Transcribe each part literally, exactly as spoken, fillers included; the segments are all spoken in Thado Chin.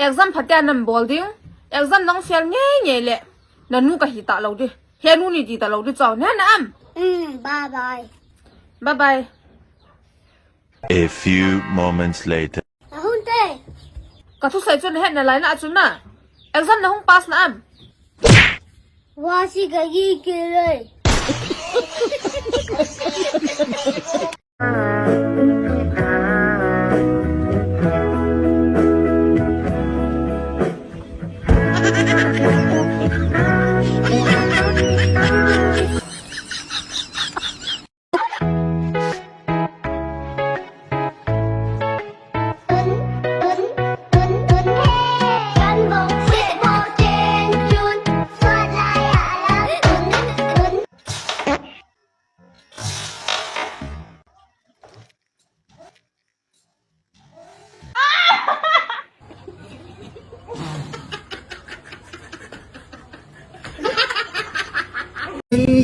Exam phatea nabol ding. Exam nang fail ngei ngei le. Nanu kahi talou di. Henu ni di talou di chau. Nana am. Hmm, bye bye. Bye bye. A few moments later. Ahun te. Ka thusei chu nahet nalai na chu na. Exam nahung pass na am. Wa si ka gi ke le.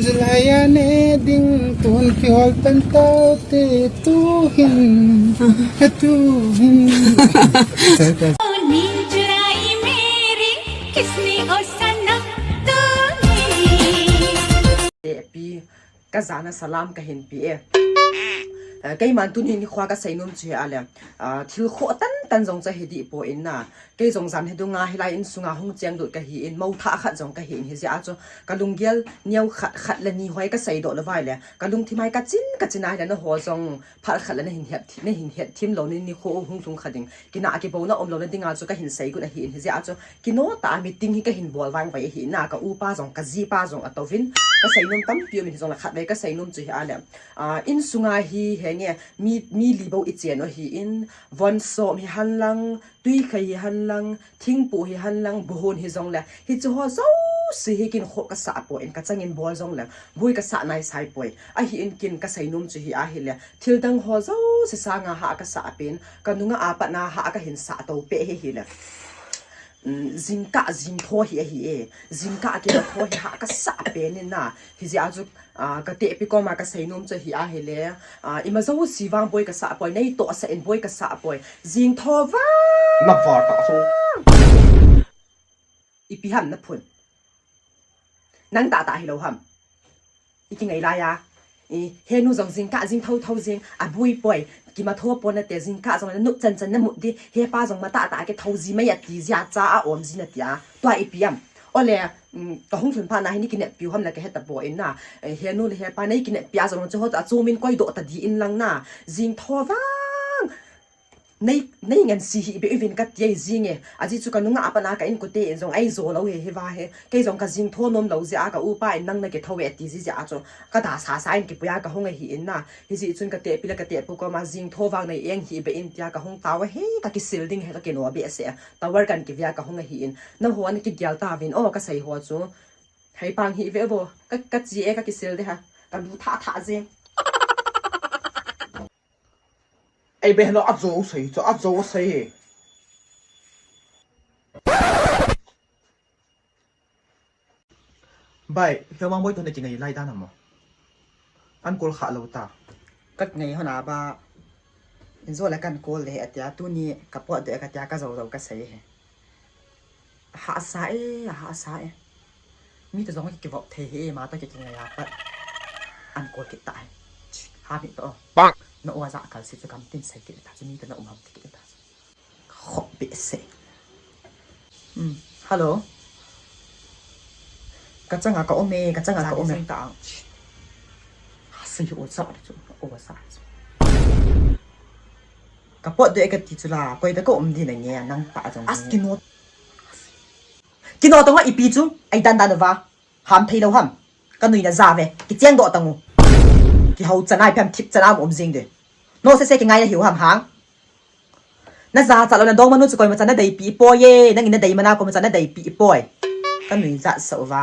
July a ne ding tun kihol tan tau te tu hin, tu hin. Ni churayi meri kisne o sanam tune. Ka jana salam kahin pe e. Eh, keiman tuni nikho kasei nom chu hi ale. Ah, thil khoh tan tan jong chu hi dih poi na. Kei jong jan hi dunga hilai insunga hung cheng lut kahi in, mo thah khat jong kahi in, hijeh a chu ka lunggel neo khat khat le ni hoi kasei doh lou vai le. Ka lungthim a hi kachin kachin a hi le, naho jong phat khat le nahin het, nahin het thim lou, ni nikho hung lhung kha ding. Kinah kibona um louna dinga chu kahin sei got ahi in, hijeh a chu kino tah a meeting hi kahin bol vang vai ahi na, ka upa jong, ka jipa jong atouvin, kasei nom tampi um in, hijongle khat vei kasei nom chu hi ale. Ah, insunga hi henge, mi, mi li bou i chen u ahi in, von som hi henlang, tui khai hi henlang, thingpu hi henlang, buhon hijongle, hichu ho jouse hi kin khoh kasah poi in, kachangin bol jongle, boi kasah nai sai poi. Ahi in kin kasei nom chu hi ahile, thil dang ho jouse sanga hah kasah pen, ka nunga a pat na hah kahin sah tou peh hi hile. Mm, jingkah jingtho hi ahi e. Jingkah kimatho hi hah kasah pen in na. Hijeh a chu, ah, ka tehpi koma kasei nom chu hi ahile. Ah, ima jouse vang boi kasah poi, nei tohsah in boi kasah poi. Jingtho vang. Na var ta chu. Ipi ham naphun. Nang tahtah hilou ham. I kingai lai a. I, henu jong jingkah jing thotho jing, aboi poi, kimatho pon nate, jingkah jong le nop chan chan namut di, hepa jong matahtah a kitho ji mai ati jia cha a om ji nati a. Tua ipi ham. Ole, mm, kahung lhun phat na hi nei kineppi u ham le kahe tapoi na. Eh, henu le hepa nei kineppi a jong chu ho chu achomin koidoh ta di in lang na. Jingtho vang. Nei, nei ngansi hih beh uvin kati ahi jinge. Ajeh chu ka nunga a pat na ka inkote in jong eijo lou hi, hiva hi. Kei jong ka jingtho nom lou jeh a ka upa in nang nakitho e ati ji jeh a chu. Ka da sasa in kipui a kahung ahi in na. Hijeh chun ka tehpi le ka tehpu koma jingtho vang nei eng hih beh in tia kahung tao ahi, ka kisil ding hi ka kino behseh a. Tower kan kive a kahung ahi in. Nahon kigel tauvin o kasei ho chu. Hei pang hih ve vo. Ka, ka chi e ka kisil de ha. Ka lu thah thah jeng. Ei be lo, ajo sei chu, ajo sei. Bai, hemang boi to na kingai lai dan a mo. An kol kha lou ta. Ka ngai hona ba. Injo le kan kol le atia tuni ka potdoh e katia ka jou jou kasei e. Ahahsa e, ahahsa e. Mi toh jong kivop thei hi, ima toh kikingai a pat. An kol kit ta e. Ha mi toh. Bang. Na o ja kal si chu kam tin sei kit ta chu mi toh na um ham ti kit ta chu. Khop behseh. Hmm. Hello. Ka changa ka um e, ka changa ka um e. Sa ni seng ta ang. Ha sei o sa chu, o sa chu. Ka potdoh e kati chu la, koi toh ka um ding nange, nang pa jong. As kino. Kino tong a ipi chu, ei dan dan uva. Ham thei lou ham. Ka nui na ja ve, kicheng doh tang u. Kihou chan a ipi ham thip chan a um jing de. No se se kingai na hiu ham hang. Na jachat lou na dongmanu chu koima chan na deipi poi e, nangin na dei mana koima chan na deipi poi. Ka nui jat sa uva.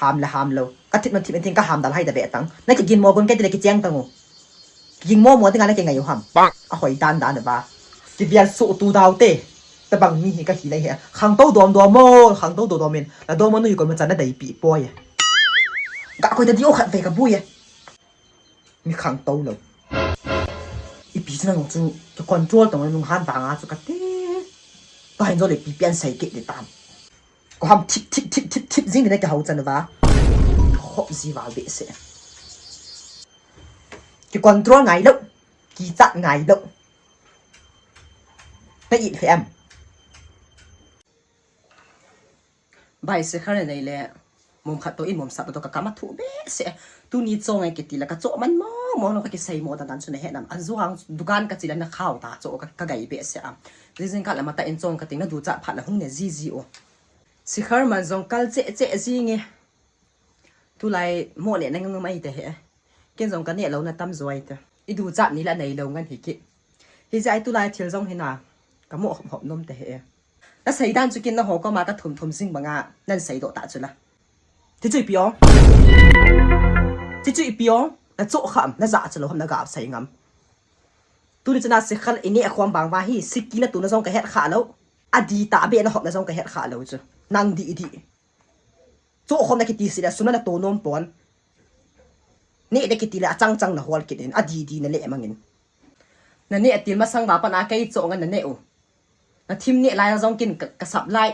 Ham le ham lou. Ka thip na thip in tin ka ham dal hai da ve tang. Na kiginmo gon kei ti le kicheng tang u. Kiging mo mo dinga na kingai u ham. Bang. Ahoi dan dan uva. Kivial su tu dau te. Tabang mi hi kahi lai he. Khangtou dom dom mo, khangtou dom dom in. Na dongmanu hi koima chan na deipi poi. Ga koi ta di o khat ve ka bui e. Mi khangtou lou. Ipi chu nang chu, ki control tang u nung han vang a chu kati. Tua hin jong le ipi pen sei kit di tam. Ko ham thip thip thip thip thip jing di na kihou chan uva. Hop ji val behseh. Ki control ngai lou. Kichat ngai lou. Na it lheh em. Bai, Shikhar nei le. Mom khat toh in mom sap toh ka kam a thu behseh. Tuni chong e kiti le ka choh man mong mong lou, ka kisei mo dan dan chu na he nam. An juang dukan ka chi le na khao ta choh ka, ka gai behseh a. Jing jing kah le matah in chong ka ting na duchat phat le hung ne ji ji o. Shikhar man jong kal cheh cheh jing e. Tulai mo ne na ngam ai te he. Ken jong ka neh lou na tam jo ai te. I duchat ni la nei lou ngan hi ki. Hijeh a tulai thil jong hi na ka mo hop hop nom te he. Na sei dan chu ken na ho koma ka thum thum jing banga nan sei doh ta chu la. Ti chu ipi o. Ti chu ipi o. Na choh kham, na ja chu lou ham, na ga sei ngam. Tuni chana Shikhar i neh khom bang uva hi, siki na tuna jong ka het kha lou. A di ta be na hop na jong ka het kha lou chu. Nang di di. Choh khom na kiti si le sum na to nom pon. Neh de kiti le a chang chang na hol kit in, a di di na le mangin. Na neh til masang uva pat na kei choh ngan na neh u. Na thim neh lai jong ken ka, ka sap lai.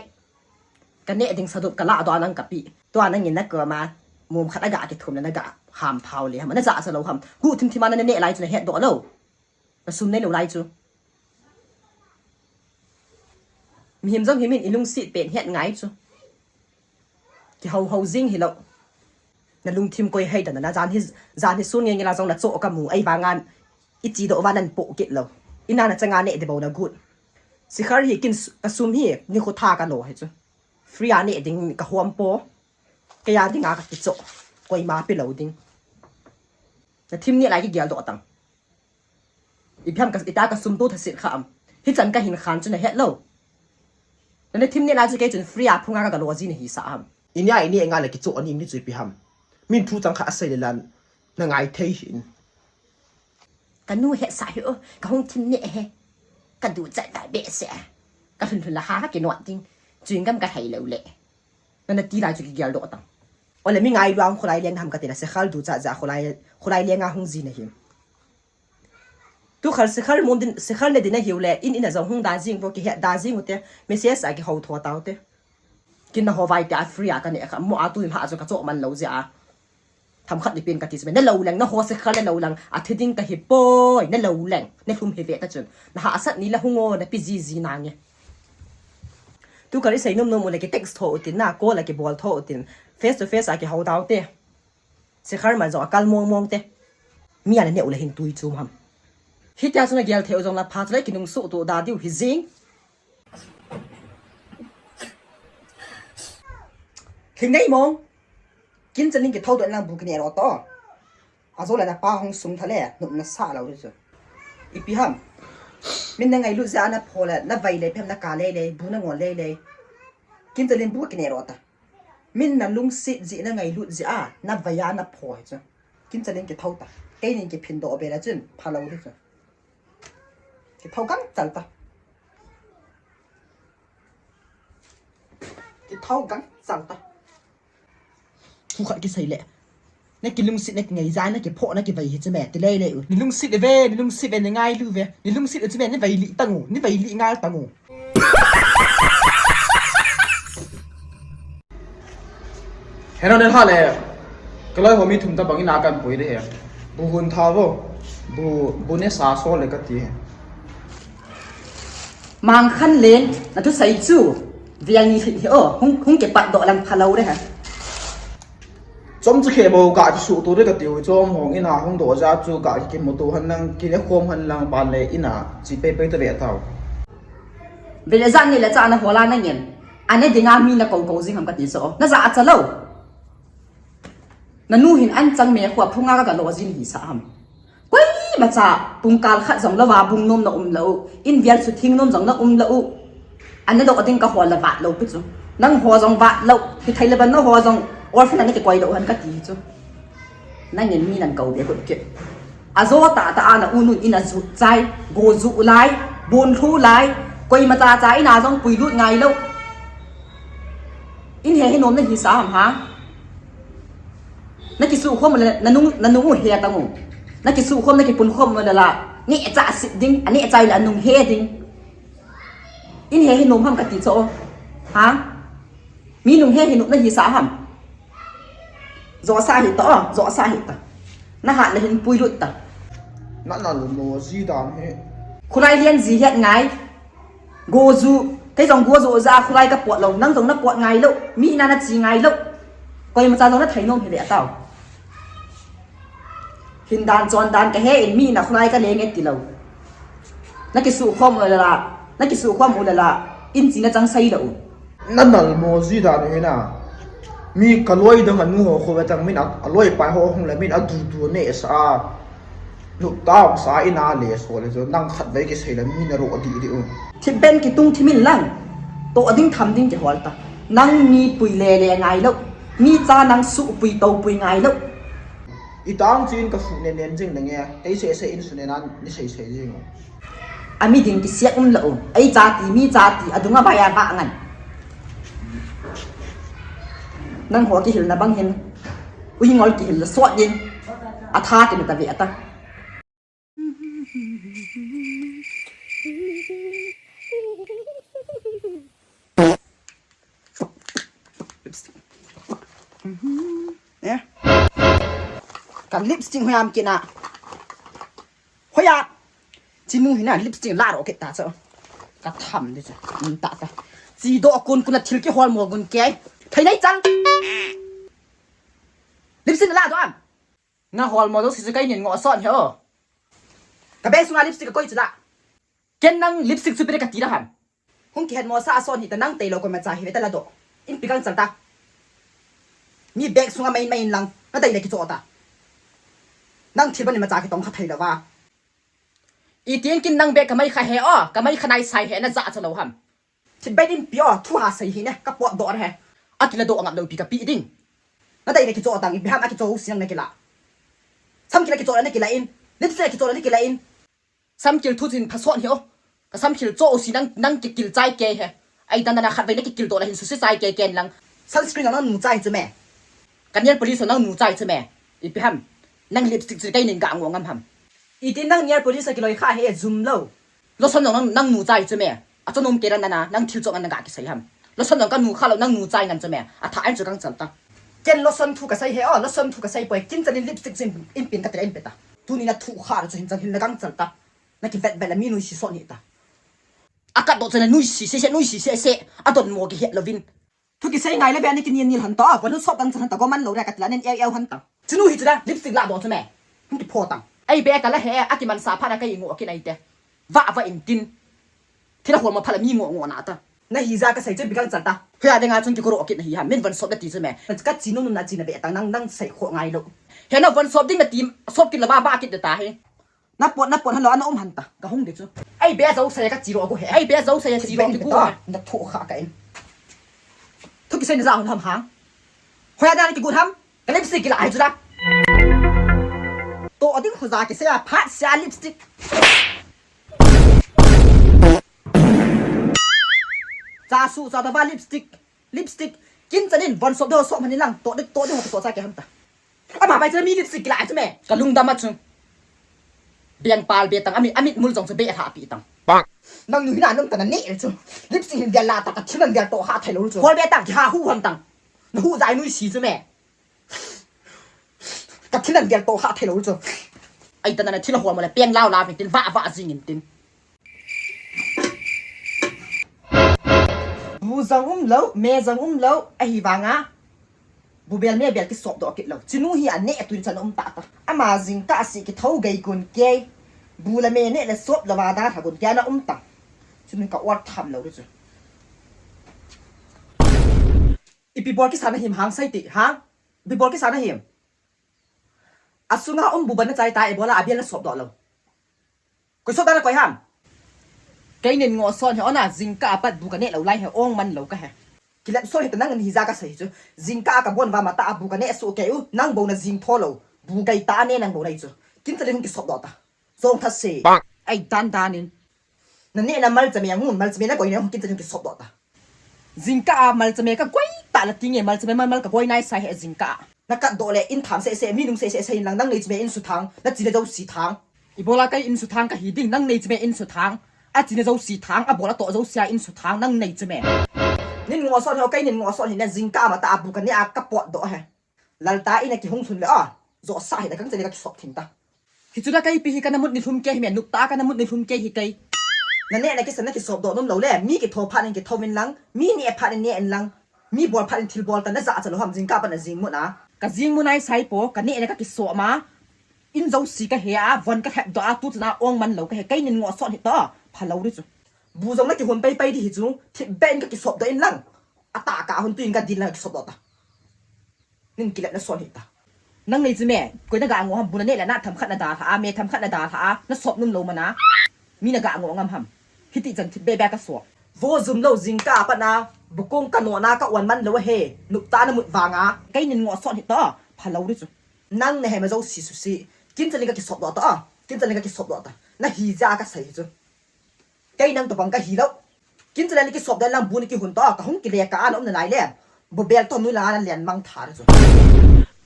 Ka neh ding sadup ka la doh nang ka pi. Tua nang in na koma mom khat a ga kithum le na ga ham phao le ham. Na ja sa lou ham. Gu thim thim a na neh lai chu na het doh lou. Na sum nei lou lai chu. Mihem jong hi min i lungset pen het ngai chu. Kihou hou jing hi lou. Na lungthim koi hei dan na jan hi, jan hi sun nge nge la jong na choh ka mu. Ei vangan i chi doh uva nan po kit lou. I na na changa neh de bou na gut. Shikhar hi ken s-, ka sum hi ni khu tha ka lo hi chu. Free a neh ding ka hom po. Kei a dinga ka kichoh. Koima pe lou ding. Na thim neh lai kigel doh tang. Ipi ham ka, ita ka sum to tha sit kha am. Hichan ka hin khan chu na het lou. Na, na thim neh lai chu kei chun free a phunga ka, ka lo ji na hi sa am. I nia i neh nga le kichoh a ni mi chu ipi ham. Min thu chang kha a sei le lan na ngai thei hin. Ka nu he sa hi o, ka hung thim neh he. Ka duchat ta behseh. Ka lhun lhun la ha ka kinot ding. Chewing gum ka hei lou le. Na na ti lai chu kigel doh tang. Ole mi ngai luang khulai leng ham ka ti na Shikhar duchat ja khulai, khulai leng a hung ji na hi. Tu khal Shikhar mun din, Shikhar ne din a hiu le, in in a jong hung da jing vo kihet da jing u te, message a kihou tho tau te. Ken na ho vai te a free a ka neh kha, mo a tu in ha chu ka choh man lou jeh a. Tham khat ni pen ka ti chu me, na lou leng, na ho Shikhar na lou leng, a thi ding ka hi poi, na lou leng, na lhum hi ve ta chun. Na hahsat ni la hung o, na pi ji ji na nge. Tu ka ri sei nom nom u le ki text tho u tin na, call a kibol tho u tin, face to face a kihou dau te. Shikhar man jong a kal mong mong te. Mi a na neh u le hin tui chum ham. Hitia chu na gel thei u jong la pha chu le kinung suh tu da diu hi jing. Hling nei mong. Kin chalin kithou doh lang bu kine ro to. A jo le na pa hung sung tha le, nop na sa lo chu. Ipi ham. Min na ngailut jeh a na pho le, na vai le phem na ka le le, bu na ngol le le. Kin chalin bu kine ro ta. Min na lungset jeh na ngailut jeh a, na vai a na pho hi chu. Kin chalin kithou ta. Kei nin kiphin doh be la chun, pha lo di chu. Kithou gangchal ta. Kithou gangchal ta. Thu khat kisei le. Na kilungset na kingaija na kipho na kivai hi chu me ti lei lei u. Ni lungset ve, ni lungset ve, ni ngailu ve. Ni lungset u chu me ni vai li tang u, ni vai li ngal tang u. Hero ne lha le. Kaloi ho mi thum ta bang in a kan pui de he. Bu hun tha vo. Bu, bu ne sa so le ka ti he. Mang khan len, na thusei chu. Vial ni hit hi o, hung, hung kipat doh lang pha lo de ha. Chom chu khe bo ka chu su tu de ka ti u chom hong in a hung doh ja chu ka ki mu tu han lang ki le khom han lang ban le in a chi pe pe ta ve tau. Ve le jan ni le cha na hola na ngen. Ane dinga mi na ko ko jing ham ka ti so. Na ja a cha lo. Na nu hin an chang me khua phunga ka, ka lo jin hi sa ham. Koimacha pungkal khat jong lou va bung nom na um lou. In vial chu thing nom jong na um lou. An na doh ding ka ho la vat lou pi chu. Nang ho jong vat lou. Hi thei le ban na ho jong orphan an na kikoi lou han ka ti chu. Nangin mi nan kau be kut kit. A jo ta ta a na u nun in a ju chai, go ju lai, bon thu lai, koima cha cha in a jong pui lut ngai lou. In he he nom na hi sa ham ha. Na kisu khom le, na nung, na nung u he ta ngu. Na kisu khom, na kipun khom le la. Ni cha sit ding, a ni chai le a nung he ding. In he hi nom ham kati cho. Ha? Mi nung he hi nom nahi sa ham. Josa hi ta, o, josa hi ta. Nahat le hin puilut ta. Nanal mo ji dan hi. Khulai lian ji hiat ngai. Go ju, kei jong go ju ja khulai ka pot lou. Nang jong na pot ngai lou. Mi na na chi ngai lou. Koima cha jong na thei nom hi le tao. Hin dan chon dan ka he in mi na khulai ka le nge ti lou. Na kisu khom u le la. Na kisu khom u le la. In chi na chang sai lou. Nanal mo ji dan u hi na. Mi ka loi dang a nu ho kho ve tang min a, a loi pai ho hung le min a du du ne sa a. Nu ta sa in a le so le jo nang khat ve kisei le mi na ro di di u. Thip ben kitung thim in lang. To ding tham ding kihol ta. Nang mi pui le le ngai lou. Mi cha nang su pui to pui ngai lou. I tang chin ka su nen nen jing le nge. Kei se se in su nen an ni sei sei jing. A mi ding kisiat um lou. Ei cha ti, mi cha ti, a dung a bai a va ngan. Nang ho kihil na bang hin. Ui ngol kihil la sot din. A tha ti na ta ve ta. Lipstick. Mhm. Ya. Ka lipstick hoiya am kina. Hoiya. Chinu hina lipstick la ro ke ta cho. Ka tham de cho. Nin ta ta. Chi do kun kun a thil kihol mo gun ke. Thei nai chang. Lipstick la do am. Na hol mo do si kai nin ngo son he o. Ka bag sunga lipstick ka koi chila. Ken nang lipstick chu pire ka ti ra ham. Hung kihet mo sa a son hi ta nang tei lo ko ma cha hi ve ta la do. In pi kang chal ta. Mi bag sunga main main lang. Na tei le ki cho ta. Nang thil ban ni ma cha ki tong kha thei lo va. I tiang kin nang bag ka mai kha he o. Ka mai kha nai sai he na za cha lo ham. Thil bag in pi o. Thu ha sai hi ne. Ka pot do he. A ki la do ngam lo pi ka pi ding. Na tei le ki cho tang i bi ham a ki cho si nang na ki la. Sam ki la ki cho na ki la in. Lipstick ki cho na ki la in. Samkil thu chin pha sot hi o. Ka samkil cho u si nang, nang kikil chai ke he. Ai dan dan a khat vei na kikil to la hin su si chai ke ken lang. Sunscreen nang nu chai chu me. Ka nail polish nang nu chai chu me. Ipi ham. Nang lipstick chu kai nin ga ngo ngam ham. I tin nang nail polish a kiloi kha he zum lo. Lotion nang, nang nu chai chu me. A chon um ke ran na na, nang thil cho ngan na ga kisai ham. Lotion nang ka nu kha lo nang nu chai ngan chu me. A tha an chu kang chal ta. Ken lotion thu ka sai he o, lotion thu ka sai poi. Kin chalin lipstick chin in pin ka tre in pe ta. Tuni na thu kha chu hin chang hin na kang chal ta. Na ki vet vet la mi nui si son hi ta. A ka do chena nui si se se, nui si se se. A don mo ki het lovin. Thu ki sai ngai le be ni ki ni ni han ta. Wa nu sop dang chan ta go man lo re ka tla nen eu eu han ta. Chinu hi chu da lipstick la do chu me. Hung ki pho tang. Ai be ka la he a ki man sa pha na kai ngo ki nai te. Va va in tin. Thil a hol mo pha la mi ngo ngo na ta. Na hi ja ka sai chu bi kang chal ta. He a de nga chung ki ko ro ki na hi ha. Min van sop da ti chu me. Ka chi nu nu na chi na be tang nang nang sai kho ngai lo. He na van sop ding na ti sop ki la ba ba ki da ta he. Na pot, na pot, halo, ana um han ta. Ka hung de chu. Ai be zo sai ka chi ro ko he. Ai be zo sai chi ro ki ku. Na thu kha ka in. Thu ki sai na za hon ham hang. Hoya dan ki gu ham. Ka lipstick ki la ai chu da. To ading khu za ki sai a phat sia lipstick. Cha su cha da ba lipstick. Lipstick. Kin chanin von sop do sop han ni lang. To de to de ho to cha ke ham ta. Ama bai chu mi lipstick kila chu me. Ka lungdam a chu. Biang pal be tang ami, amit mul jong chu be tha pi tang. Nang nu hina nang ta na ne chu. Lipstick hin dia la ta ka thil nan dia to ha thai lo chu. Hol be tang ki ha hu ham tang. Na hu jai nui si chu me. Ka thil nan dia to ha thai lo chu. Ai ta na thil hol mo le peng lau la tin va va jing in tin. Bu jong um lo, me jong um lo, ahi vanga. Bu bel me bel ki sop doh kit lo. Chinu hi a neh tui chan um ta ta. Ama jingkah a si ki tho gei gun kei. Bu le me neh le sop lo va da tha gun kei na um ta. Chinu ka ot tham lo ri chu. Ipi bol kisa na him hang sai ti, ha? Ipi bol kisa na him? A sunga um bu ban na chai ta e bola a bel na sop doh lo. Koi sop da na koi ham? Kei nen ngo son he ona jingkah a pat bu ka neh lo lai he ong man lo ka he. Kilep so he ta nang ni ja ka sai chu. Jingkah a ka bon va ma ta a bu ka neh so kei u nang bo na jing tho lo. Bu kai ta ne nang bo nai chu. Kin ta le hung ki sop doh ta. Jong tha se. Ai dan dan in. Na neh na mal cha me ngun mal cha me na koi ne hung kin ta hung ki sop doh ta. Jingkah a mal cha me ka koi ta la ti nge mal cha me mal mal ka koi nai sai he jingkah a. Na kat doh le in tham se se, mi nung se se, se in lang nang nei cha me in su thang, na chi le do si thang. I bola kai in su thang ka hi ding, nang nei cha me in su thang. Achina jouse thang, abol atoh jouse a insuthang, nang nei chu me. Nin ngohsot hi, kei nin ngohsot hi na jingkah a mata a bu kaneh a kapotdoh hi. Lalta in a kihung lhun le a, josa hi na kang chale kakisop thing ta. Hichu la keipi hi kana mut nilhum kei hi me, nupta kana mut nilhum kei hi kei. Naneh na kisan na kisopdoh nom lou le, mi kitho phat in kitho in lang, mi neh phat in neh in lang, mi bol phat in thilbol ta na jachat lou ham jingkah a pat na jingmut a. Kajingmut nai saipo, kaneh na kakisop ma. In jouse kahe a, von kalhepdoh a, tuchan a ong man lou kahe, kei nin ngohsot hi toh, phalou di chu. Bu jong na kihon paipai di hi chu, thipbeh in kakisopdoh in lang. Atah kahon tuin kadin lang kisopdoh ta. Nin kilepna sot hita. Nang nei chu me, koi naga ngoh ham, bu naneh le na themkhat nadalha a, me themkhat nadalha a, nasop nom lou mana. Mi naga ngoh ngam ham. Hiti chan thipbeh beh kasop. Vo jum lou jingkah a pat na, bu kong kanoh na ka-on man lou ahi, nupta namut vang a. Kei nin ngohsot hi toh, phalou di chu. Nang nahe ma jouse suse. Kin chale kakisopdoh ta, kin chale kakisopdoh ta. Nahi jeh a kasei hi chu. Kei nang tobang kahi lou. Kin chale ni kisopdoh lang bu ni kihon ta, kahung kile kah a na um nalai le. Bu bel toh nui lang a nalen mang tha di chu.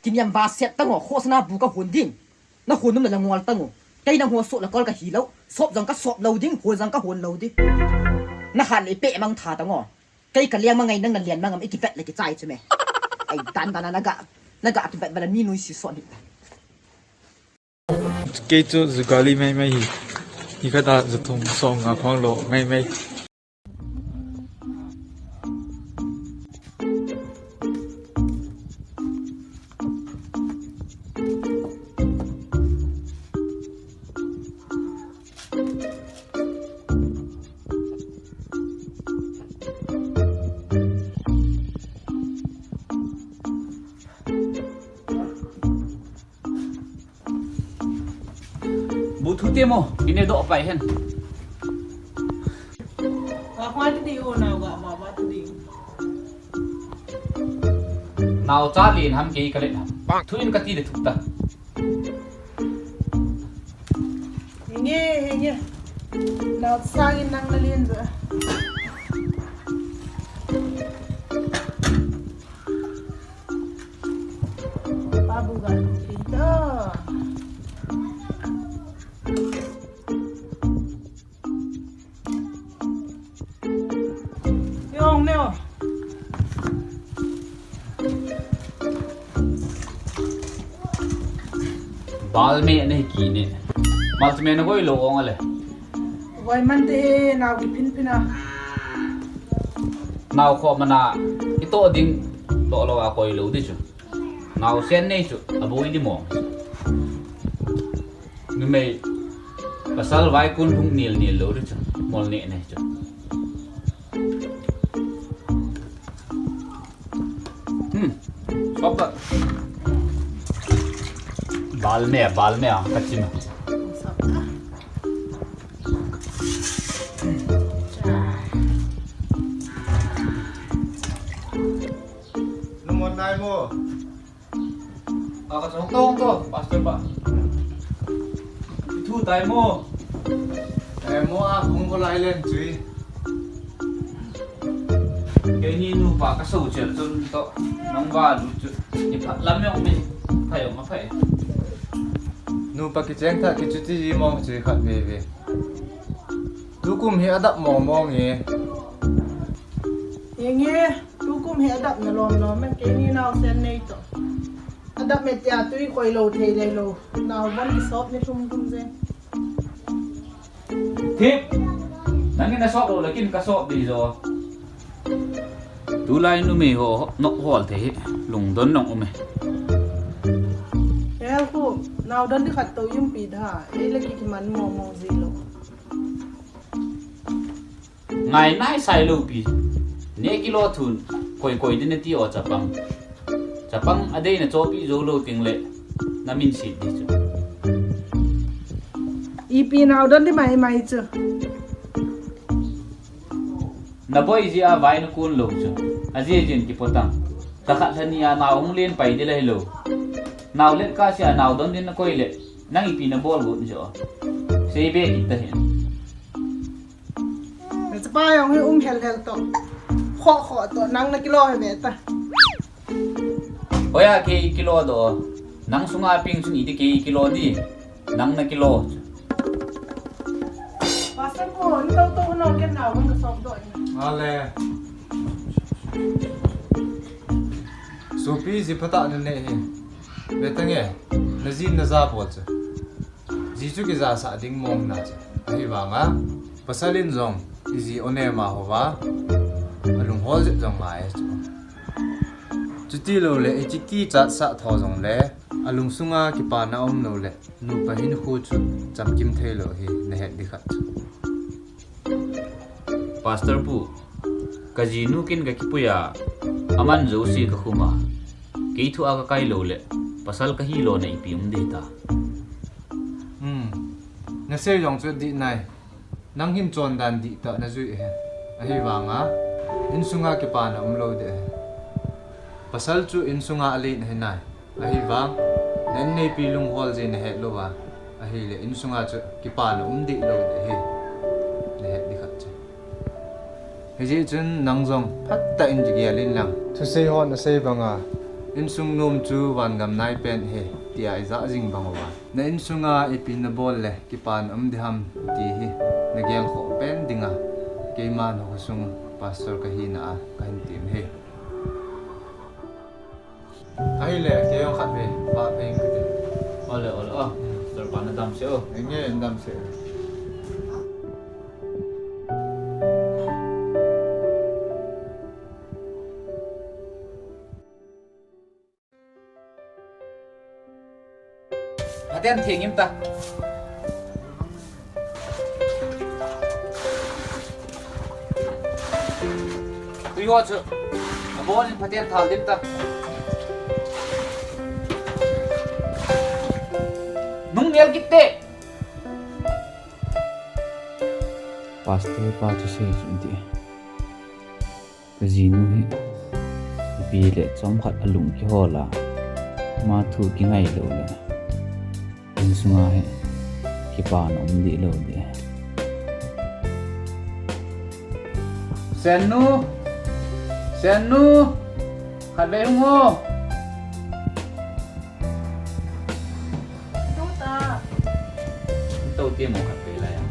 Kiniam vaset tango, khosana bu kahon ding. Nahon nom le ngol tango. Kei nangho soh le kol kahi lou. Sop jong kasop lou ding, hon jong kahon lou di. Nahat le ipeh mang tha tango. Kei kaleng ma ngai nang nalen ma ngam, ikivet le kichai chu me. Ai dan dan a naga, naga kivet vet le mi nuisat sot hi ta. Kei chu jugali mai mai hi. Hi khat a ju thum som nga phong lo mai mai. Bu thu te mo, ine doh pai hen. Ka hoi ti di o na ga ba ba ti di. Nao cha lin ham kei ka let ham. Thu in kati le thuk ta. Henge, henge. Nao cha in nang na lin ja. Babu ga tu pi to. Yong neo. Bal me nei kine. Mal me na goi lo ong ale. Goi man te he, nao kiphin phin a. Nao kho mana, ito ding, to lo a koi lo di chu. Nao sen nei chu, aboi di mo. Numei, pasal vai kun hung nil nil lo di chu, mol ne nei chu. Hmm, sop ta. Bal me, bal me a, kachim. Lumon nai mo. A, ka chong tong to, Pastor pa. Thu tai mo. Eh, mo a hung ko lai len chui. Keini nupa ka so chel chun to, nang va lu chu. Ni phat lam yong mi, phai yong ma phai. Nupa kicheng tha kichuti ji mong chui khat ve ve. Tukum hi adap mong mong e. Enge, tukum hi adap na lom lom e, keini nao sen nei to. Adap me tia tui koi lo thei lei lo. Nao van kisop ni thum thum je. Thip. Nangin na sop lo le kin ka sop di jo. Tulai numei ho nok hol thei hi. Lungdon nong um e. Hel khu, nao don di khat to yum pi da. Ei le ki ki man mo mo ji lo. Ngai nai sai lo pi. Ne kilo thun. Koi koi din ti o chapang. Chapang adei na chopi jo lo ting le. Na min si di chu. Ipi nao don di mai mai chu. Na boi ji a vai na kun lo chu. A ji jin ki potang. Ka khat lhani a nao hung len pai di lai lo. Nao let ka si a nao don din na koi le. Nang ipi na bol gun jo. Sei be ki ta hin. Na chapa yong hi um hel hel to. Kho kho to nang na kilo he be ta. Oya kei kilo do. Nang sunga ping sung iti kei kilo di. Nang na kilo. Pas Sir pu, ni to to no ken na wang ka som do. Ale. Sopi ji phatah na nei hi. Ve tange. Na ji na ja bol chu. Ji chu kija sah ding mong na chu. Ahivanga pasal in jong iji o ne ma ho va. Alung hol jep jong ngai chu. Chuti lo le, ichi kichat sah tho jong le, alung sunga kipana um lo le, nupa hin khu chu chamkim thei lo hi na het di khat chu. Pastor pu, ka jinu kin ka kipui a, aman jo si ka khuma. Kei thu a ka kai lo le, pasal ka hi lo na ipi um de ta. Hmm. Na sei jong chu di nai. Nang hin chondan dihtah na jui e. Ahivanga, insunga kipana um lo de. Pasal chu insunga alen ahi nai. Ahivang, na inneipi lunghol je na het lou va. Ahile, insunga chu kipana um dih lo de hi. Na het di khat chu. Hijeh chun nang jong phatah in jigel in lang. Thusei hon asei banga, insung nom chu vangam nai pen hi, tia ija jing bang uva. Na insunga ipi na bol le, kipana um diham ti hi, na gelkhoh pen dinga, keiman hou sung pastor ka hina a, ka hin tim hi. Ahile, kei jong khat ve, ba peng kati. Ole, ole, o. Pastor pa na dam se o. Enge, dam se. Phaten theng im ta. Tui ho chu. Abon in phaten thal dim ta. Nung nel kit te. Pastor pa chu sei chu ti. Ka jinu hi, ipi le chomkhat alung kihol a, ama thu kingai lou le, insunga hi, kipana um dih lou dih. Sennu! Sennu! Khatvei hung o! Tou ta. Tou ti mo khat pe la ya.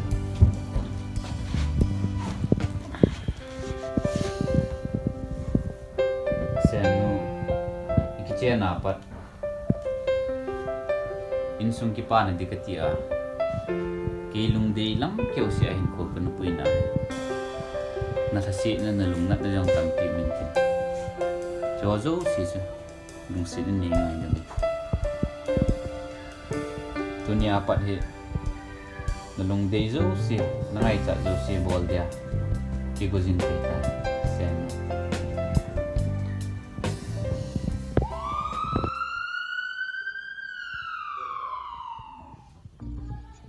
Sennu, i kichen a pat. Insung kipana ding kati a. Kei lungdei lam keu se a hin kho ka nupui na. Na lhasetna, na lungnatna jong tampi min tin. Cho jouse chu. Lungset in nei ngai ding. Tunia pat hi, na lungdei jouse, na ngaichat jouse bol dia. Kigo jing thei ta. Sen.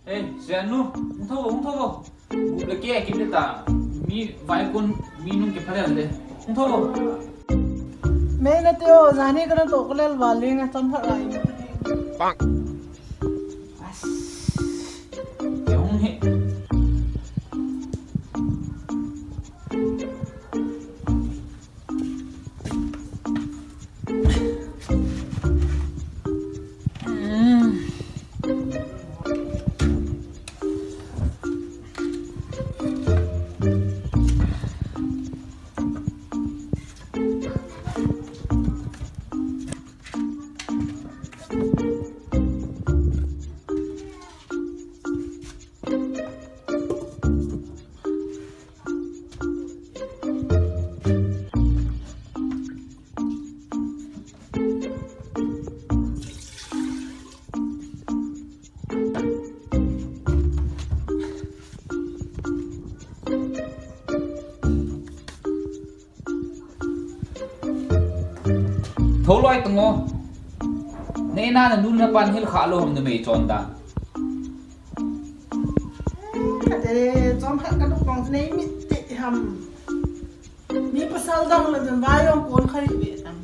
Ei, Sennu, hung tho vo, hung tho vo. Gup le ke, kit le ta. Mi vaikon, mi nung kipha le le. Hung tho vo. Mei na teo, jani kana to ko lel va le nga cham pha rai. Bang. As. Ke hung he. Tho loi tung o. Nei na na nu na pan hil kha lou ham, numei chon dan. Kate chon khat ka duk kong nei mit ti ham. Mi pasal dang la dun vai ong kon khai ve tam.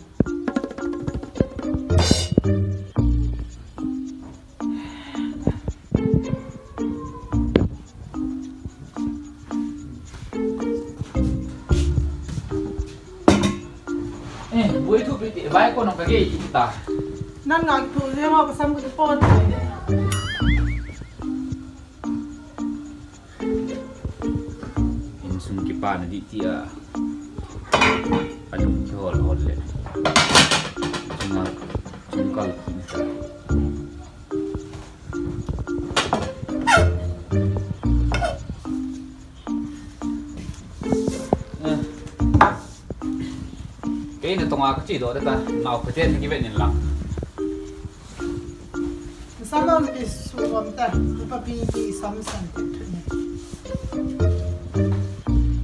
Eh, boi thu pi ti, vai ko nong ka gei ti ta. Nan nga thu je ma pasal ko pon. Pa na di ti a. Alung kihol hol le. Chunga, chungkal kini ta. Eh. Kei na tonga ka chi do ta, nau ka chen ki ven in lang. Sam am ki su am ta, pa pi ki sam san ki tu ni.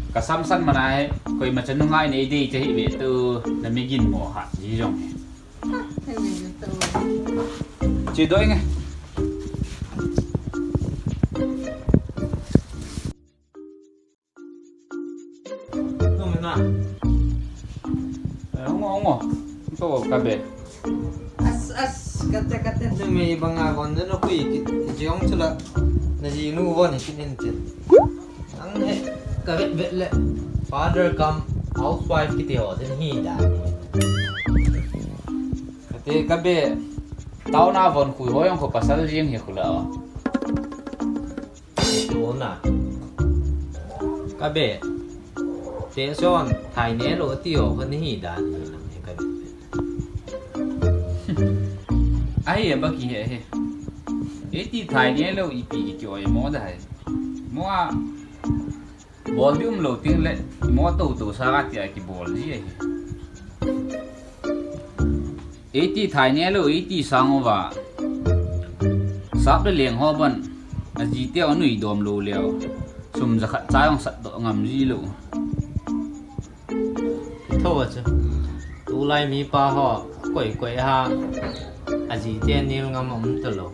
Ka sam san mana he, koi ma chanu ngai nei dei che hi ve tu, na mi gin mo ha, ji jong he. Chi do inge. Nung na. Eh, ongo, ongo. So, ka be. As, as, kate, kate, numei banga kon, no kui, ki, ki jong chula. Na ji nu von, ki nin tin. Ang he, ka vet vet le. Father cum housewife kiti ho, tin hi da. Kate, ka be. Tao na von kui ho jong ko pasal jing hi kula. Tuna. Ka be. Te son, thai ne lo ti ho, ko ni hi da ni na, ka be. Ai, ba ki he he. E ti thai ne lo ipi ki oi mo da he. Mo a. Bol di um lo ting le, mo to to sa ga ti a ki bol ji he. Eiti thai ne lo, eiti sang uva. Sap le leng ho ban. A ji te o nui dom lo leo. Sum za khat cha jong sat doh ngam ji lo. Tho a chu. Tulai mi pa ho, koi koi ha. A ji te nil ngam um ta lo.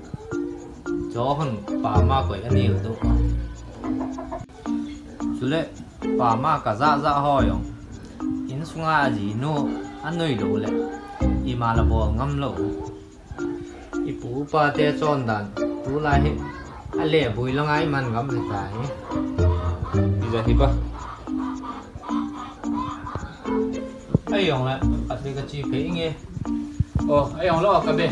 Cho hon pa ma koi a nil doh. Chule, pa ma ka ja ja ho jong. Insunga a ji nu a nui lo le. Ima la bol ngam lo. I pu pa te chon dan. Tulai hi. A le bui la ngai man ngam le ta hi. I ja hi ba. Ai jong le, a te ka chi phe inge. Oh, ai jong lo ka be.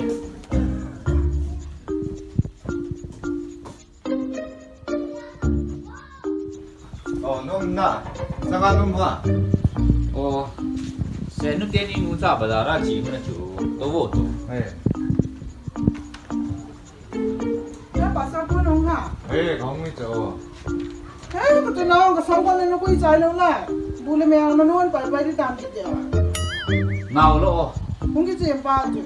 Oh, nom na. Sanga nom ha. Oh, se nu te ni nu cha bazar a chi na chu. To vo to. Eh. Ya pa sa ko nong ha. Eh, kong mi cho. Eh, ko to na ka sang ko le no ko i chai lo la. Bu le me ang na non pai pai di tam ki dia. Nau lo. Hung ki chem pa chu.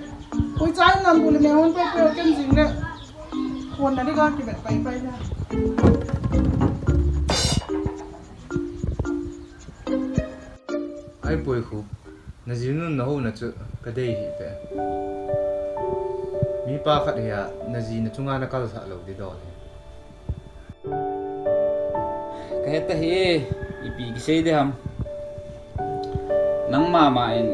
Ko i chai na bu le me hon pai pai ken jing le. Kon na di ka ki bet pai pai na. Ai poi khu, na ji nun na ho na chu ka dei hi te. Mi pa khat hi a, na ji na chunga na kal sa lo di dol hi. Ka he ta hi, ipi ki sei de ham. Nang mama in,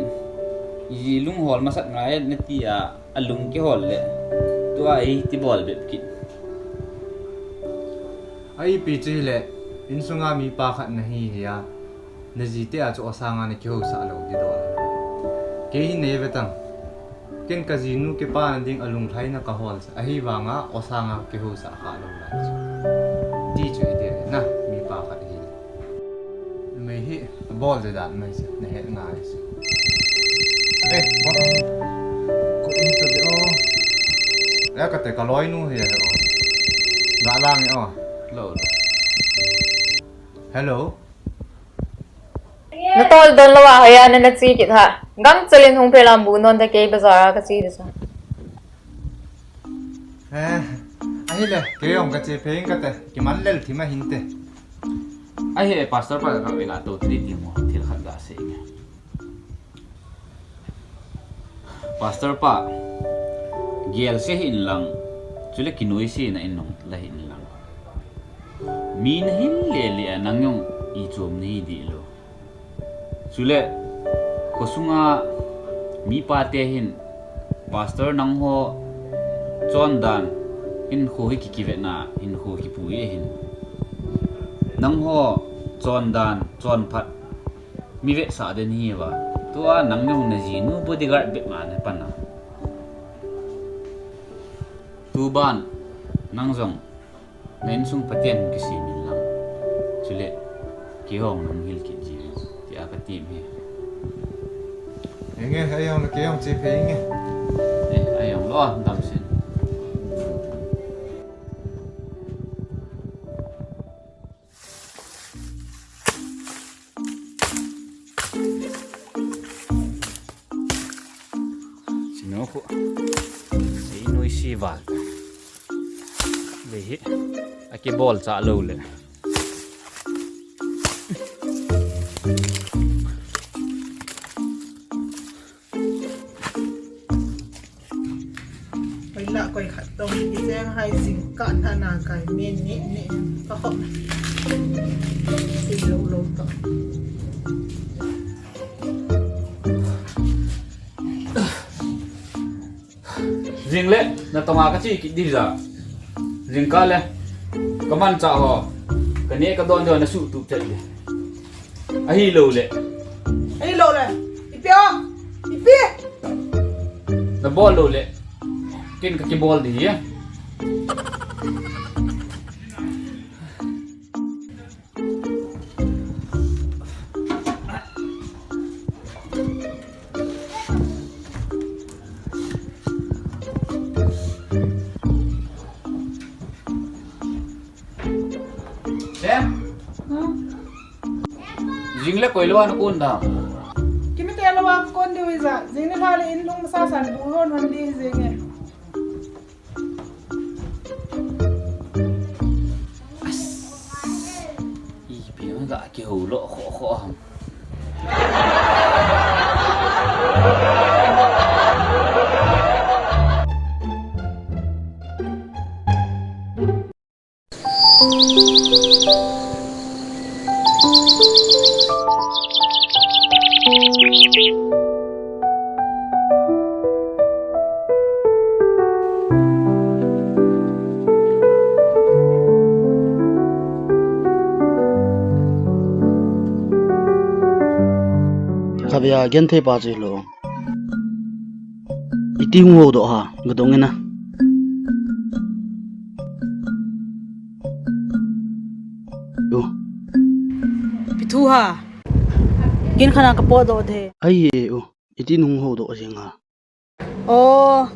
i ji lung hol masat ngai na ti a, a lung ki hol le. Tua i ti bol bep kit. A ipi chu hi le, insunga mi pa khat na hi hi a. Na ji te a chu osanga na kihousa lo di dol. Kei hi nei ve tang. Ken ka ji nu ke pa na ding a lunglhai na ka hol sa. Ahi vanga osanga kihousa kha lo la chu. Ti chu hi te na mi pa khat hi. Mei hi bol de dan mai sa na het ngai sa. Eh, bol. Ko in to de o. Ya ka te ka loi nu hi o. Ga lang o. Lo, lo. Hello. Na tol don lo a, hoiya na na chi kit ha. Gangchel in hung phe lam bu non ta kei bazar a ka chi de sa. Eh, ahi le, kei jong ka che phe ing ka te, ki man lel thim a hin te. Ahi e, pastor pa ka ve la to tri ti mo, thil khat ga sei nge. Pastor pa, gel se hin lang, chule kinoi se na in nong la hin lang. Mi na hil le le a nang jong i chom ni di lo. Chule, khosunga mi pa te hin, pastor nang ho chon dan, hin kho hi ki kive na, hin kho ki pui e hin. Nang ho chon dan, chon phat, mi vetsah den hi va. Tua nang jong na ji nu bodyguard bep ma na pan a. Tu ban, nang jong, na insung Pathen kisem in lang. Chule, Kihong nang hil kit ji. Tia ka tim hi. Enge, ayong na kihong chi phe enge. Eh, ayong lo, dam sin. Sino ko. Sino isi val. Vehi. Aki bol cha lo le. Koi la koi khat tong, kiseng hai jingkah na na kai, min ni ni, ka hop. Si lo lo to. Jing le, na tonga ka chi kit di ja. Jingkah le, ka manchah ho, ka neh ka don ho na suh tup chet le. Ahi lo le. Ahi lo le. Ipi o? Ipi? Na bol lo le. Ken ka kibol di hi. Sem? Hmm? Jing le koi lo a na kon da. Kimi te lo a kon di uiza. Jing le la le in lung masa san bu lo non di jing e. As. Ipi nga ga kihou lo kho kho ham. Khabia genthei pa chu lo. Iti hung ho doh ha, ga dong ina. U. Pi thu ha. Kin khana ka po doh de. Ai e u. Iti hung ho doh jing ha. Oh.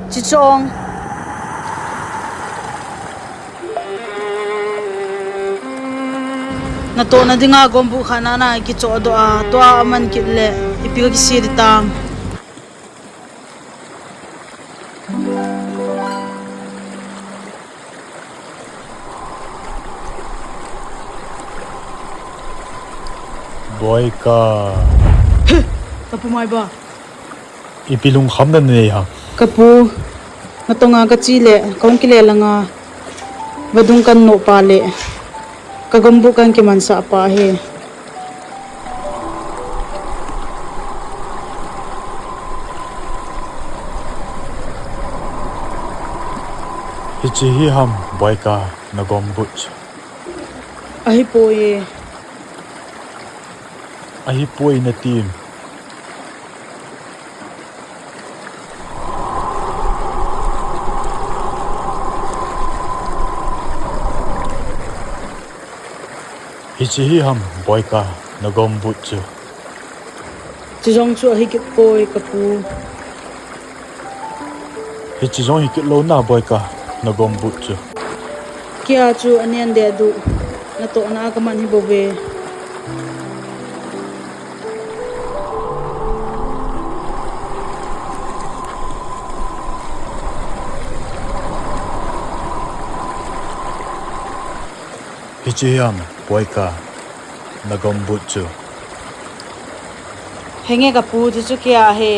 Chichong. Na to na dinga gombu khana na kicho doh a, tua aman kit le, ipi ka kisi di tam. Boika. He, ka pu mai ba. Ipi lungkham na nei ham? Ka pu, na tonga ka chi le, kong kile langa, vadung kan no pa le, ka gombu kan kiman sa pa he. Hichi hi ham, Boika, na gombu chu. Ahi poi e. Ahi poi na tim. Hichi hi ham, Boika, na gombu chu. Chijong chu ahi kit poi ka pu. Hichi jong hi kit lo na Boika, na gombu chu. Kia chu anen de du, na to na ka man hi bo ve. Hichi hi ham, Boika, na gombu chu. Henge ka pu chu chu kia he.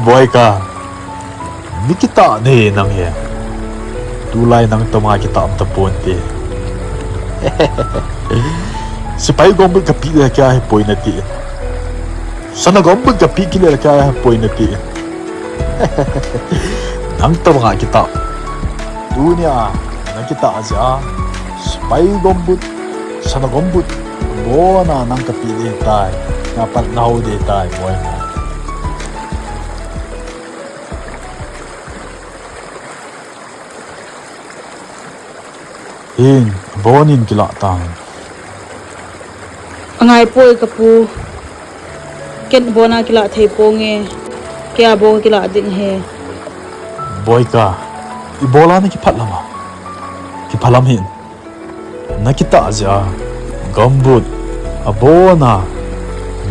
Boika, mi kitah ne nang he. Tulai nang toma kitah um tapon te. Sipai gombu ka pi le kia he poi na ti. Sana gombu ka pi kile le kia he poi na ti. Nang tobanga kitah. Tunia, na kitah jia. Sipai gombu, sana gombu. Bona nang ka pi de tai. Na pat na ho de tai, boy. Hin, abonin kilah tan. Angai poi kapu. Ken abona kilah thei ponge. Kei abona kilah ding ahi. Boika, ibola nakiphat lam a? Kiphalam hin. Nakitah jeh a, gumboot abona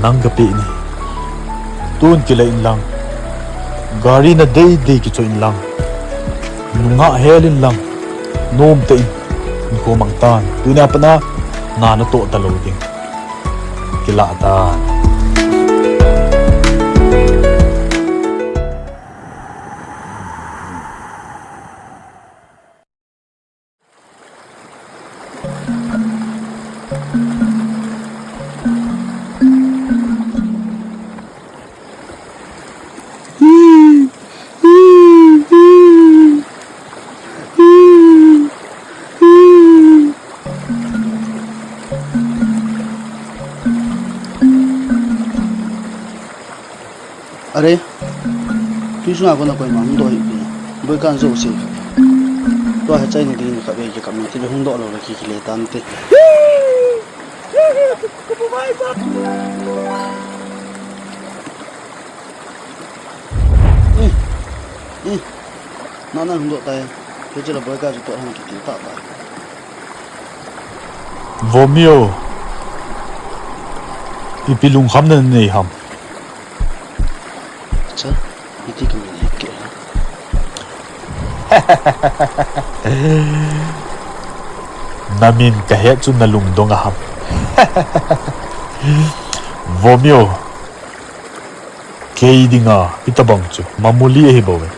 nang kapeh nahi. Tun kile inlang, gari nadei dei kichoh inlang, nungah hel inlang, nomtah in hinkho mang tan. Tunia pat a na natoh talou ding. Kilah tan. Are, tuisunga kona koima hungdoh hih pon. Boikan jouse. Tua hi chaina dingin khatvei kikap in tile hungdoh lou le kikile tante. Eh, eh, nana hungdoh tai. Hiche la Boika chu toh hung kiti tah tai. Vomio, ipi lungkhamna nanei ham? Cha, iti kamin hi kei. Namin kahet chu nalungdong a ham? Vomio, kei dinga hitobang chu mamuli ahi bouve.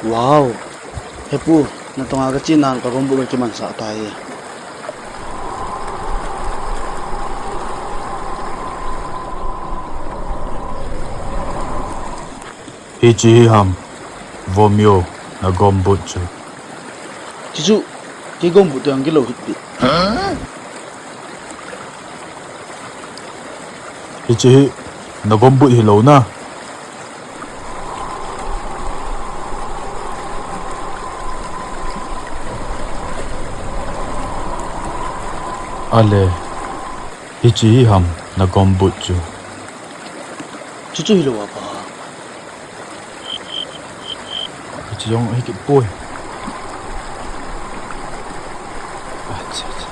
Wow. Hepu, natonga kachenan kagumboot kakimansah tai. Hiche hi ham, Vomio, nagumboot chu? Chuchu, kei gumboot toh jong kilou hite. Hiche hi nagumboot hilou na. Ale, hiche hi ham nagumboot chu? Chuchu hilou apa. Hiche jong hi kipoi. Acha, acha.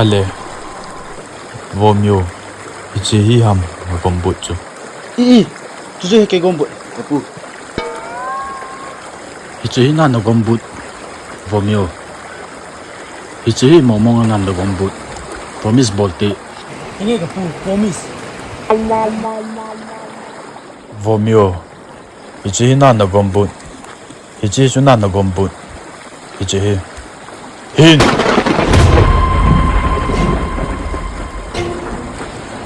Ale, Vomio, hiche hi ham nagumboot chu? I, i, chuchu hi kei gumboot, kapu. Hiche hi na nagumboot, Vomio. Hiche hi mong mong a ngan nagumboot. Promise bol te. Hinge kapu, promise. Vomio. Hiche hi na nagumboot. Hiche chu na nagumboot. Hiche hi. Hin.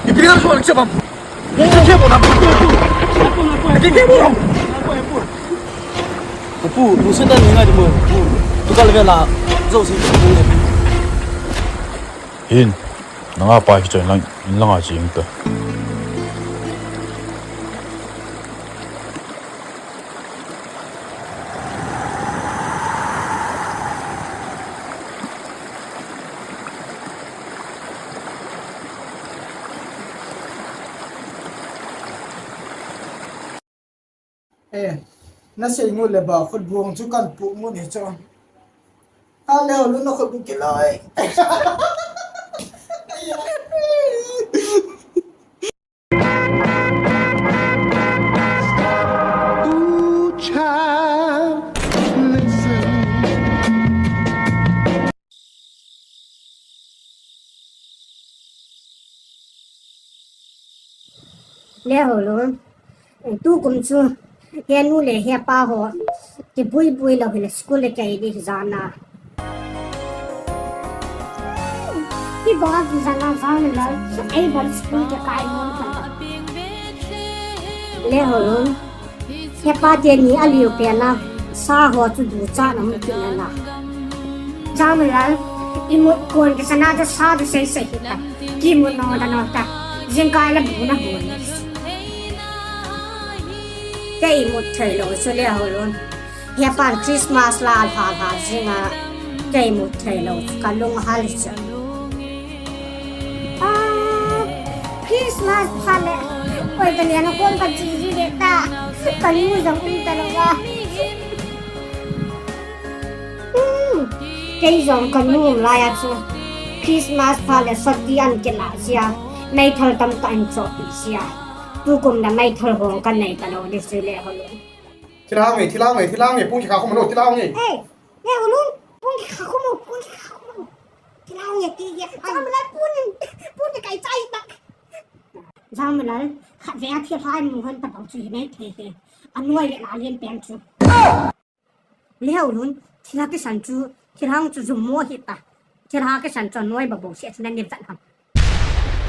Ipi dinga nasuh nang chabam. Ipi dinga nasuh nang chabam. Kapu, lungset tah in ngai ding mo. Tukal vela. Jouse. Hin. Nanga pa kichoi lang, in langa ching ta. Eh, nasei ngut le ba, khutbong chu kan puh ngut hi chu. A le, lu na khutbong kiloi. Le ho lo. Tukum chu, henu le hepa ho, kibui bui lou hile school le kai ding jana. Kibol jana jana la, ei bol school ke kai mo. Le ho lo. Hepa teni aliu pena, sa ho chu ducha na mu kina na. Jana la, Imut kon kisana chu sa chu sei sei hita. Kimut no da no ta. Jingkah la bu na bu. Kei imut thei lou chu le ho lon. Hepan Christmas la hal hal jinga. Kei imut thei lou chu ka lung hal chu. Ah, Christmas pha le. Koi ka lian a kon ka chi ji le ta. Ka nu jong um ta lou a. Hmm. Kei jong ka nu um lai a chu Christmas pha le sot di an kila jia. Meithal tamtah in chohpi jia. Tukum na meithal hong ka nei ta lou di si le ho lon. Thilha nge, thilha nge, thilha nge, pung kikha khum lo, thilha nge. Hey, le ho lon, pung kikha khum lo, pung kikha khum lo. Thilha nge ti ye. Cham la pung, pung kai chai tak. Jam la, khat ve a thilha mu hon ta bang chu hi nei thei he. Anoi le la lien pen chu. Leo lun, thilha kisan chu, thilha chu jum mo hi ta. Thilha kisan chu noi ba bo se chu nan ni vat ham.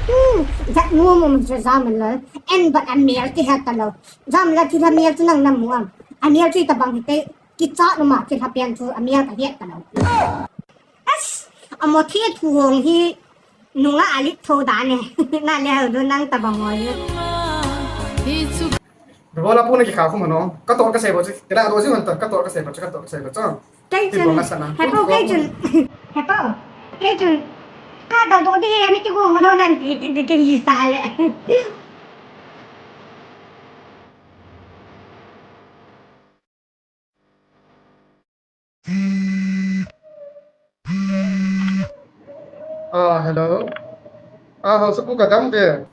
Hmm, vat mo mo chu jam la. En ba a mial ki ha ta lo. Jam la thilha mial chu nang nam mo am. A mial chu ta bang hi te, ki cha no ma thilha pian chu a mial ka het ta lo. As, a mo thi thu hong hi, nunga a lit tho da ne. Na leo lun nang ta bang mo hi. Bola puna ki kha khum no. Ka tor ka sei bo chu. Kila do ji man ta. Ka tor ka sei bo chu. Ka tor ka sei bo chu. Kei chun. Hepo kei chun. Hepo. Kei chun. Ka do do di ni ki go no nan di di di di sa le. Ah, hello. Ah, Haosapu ka dam ve.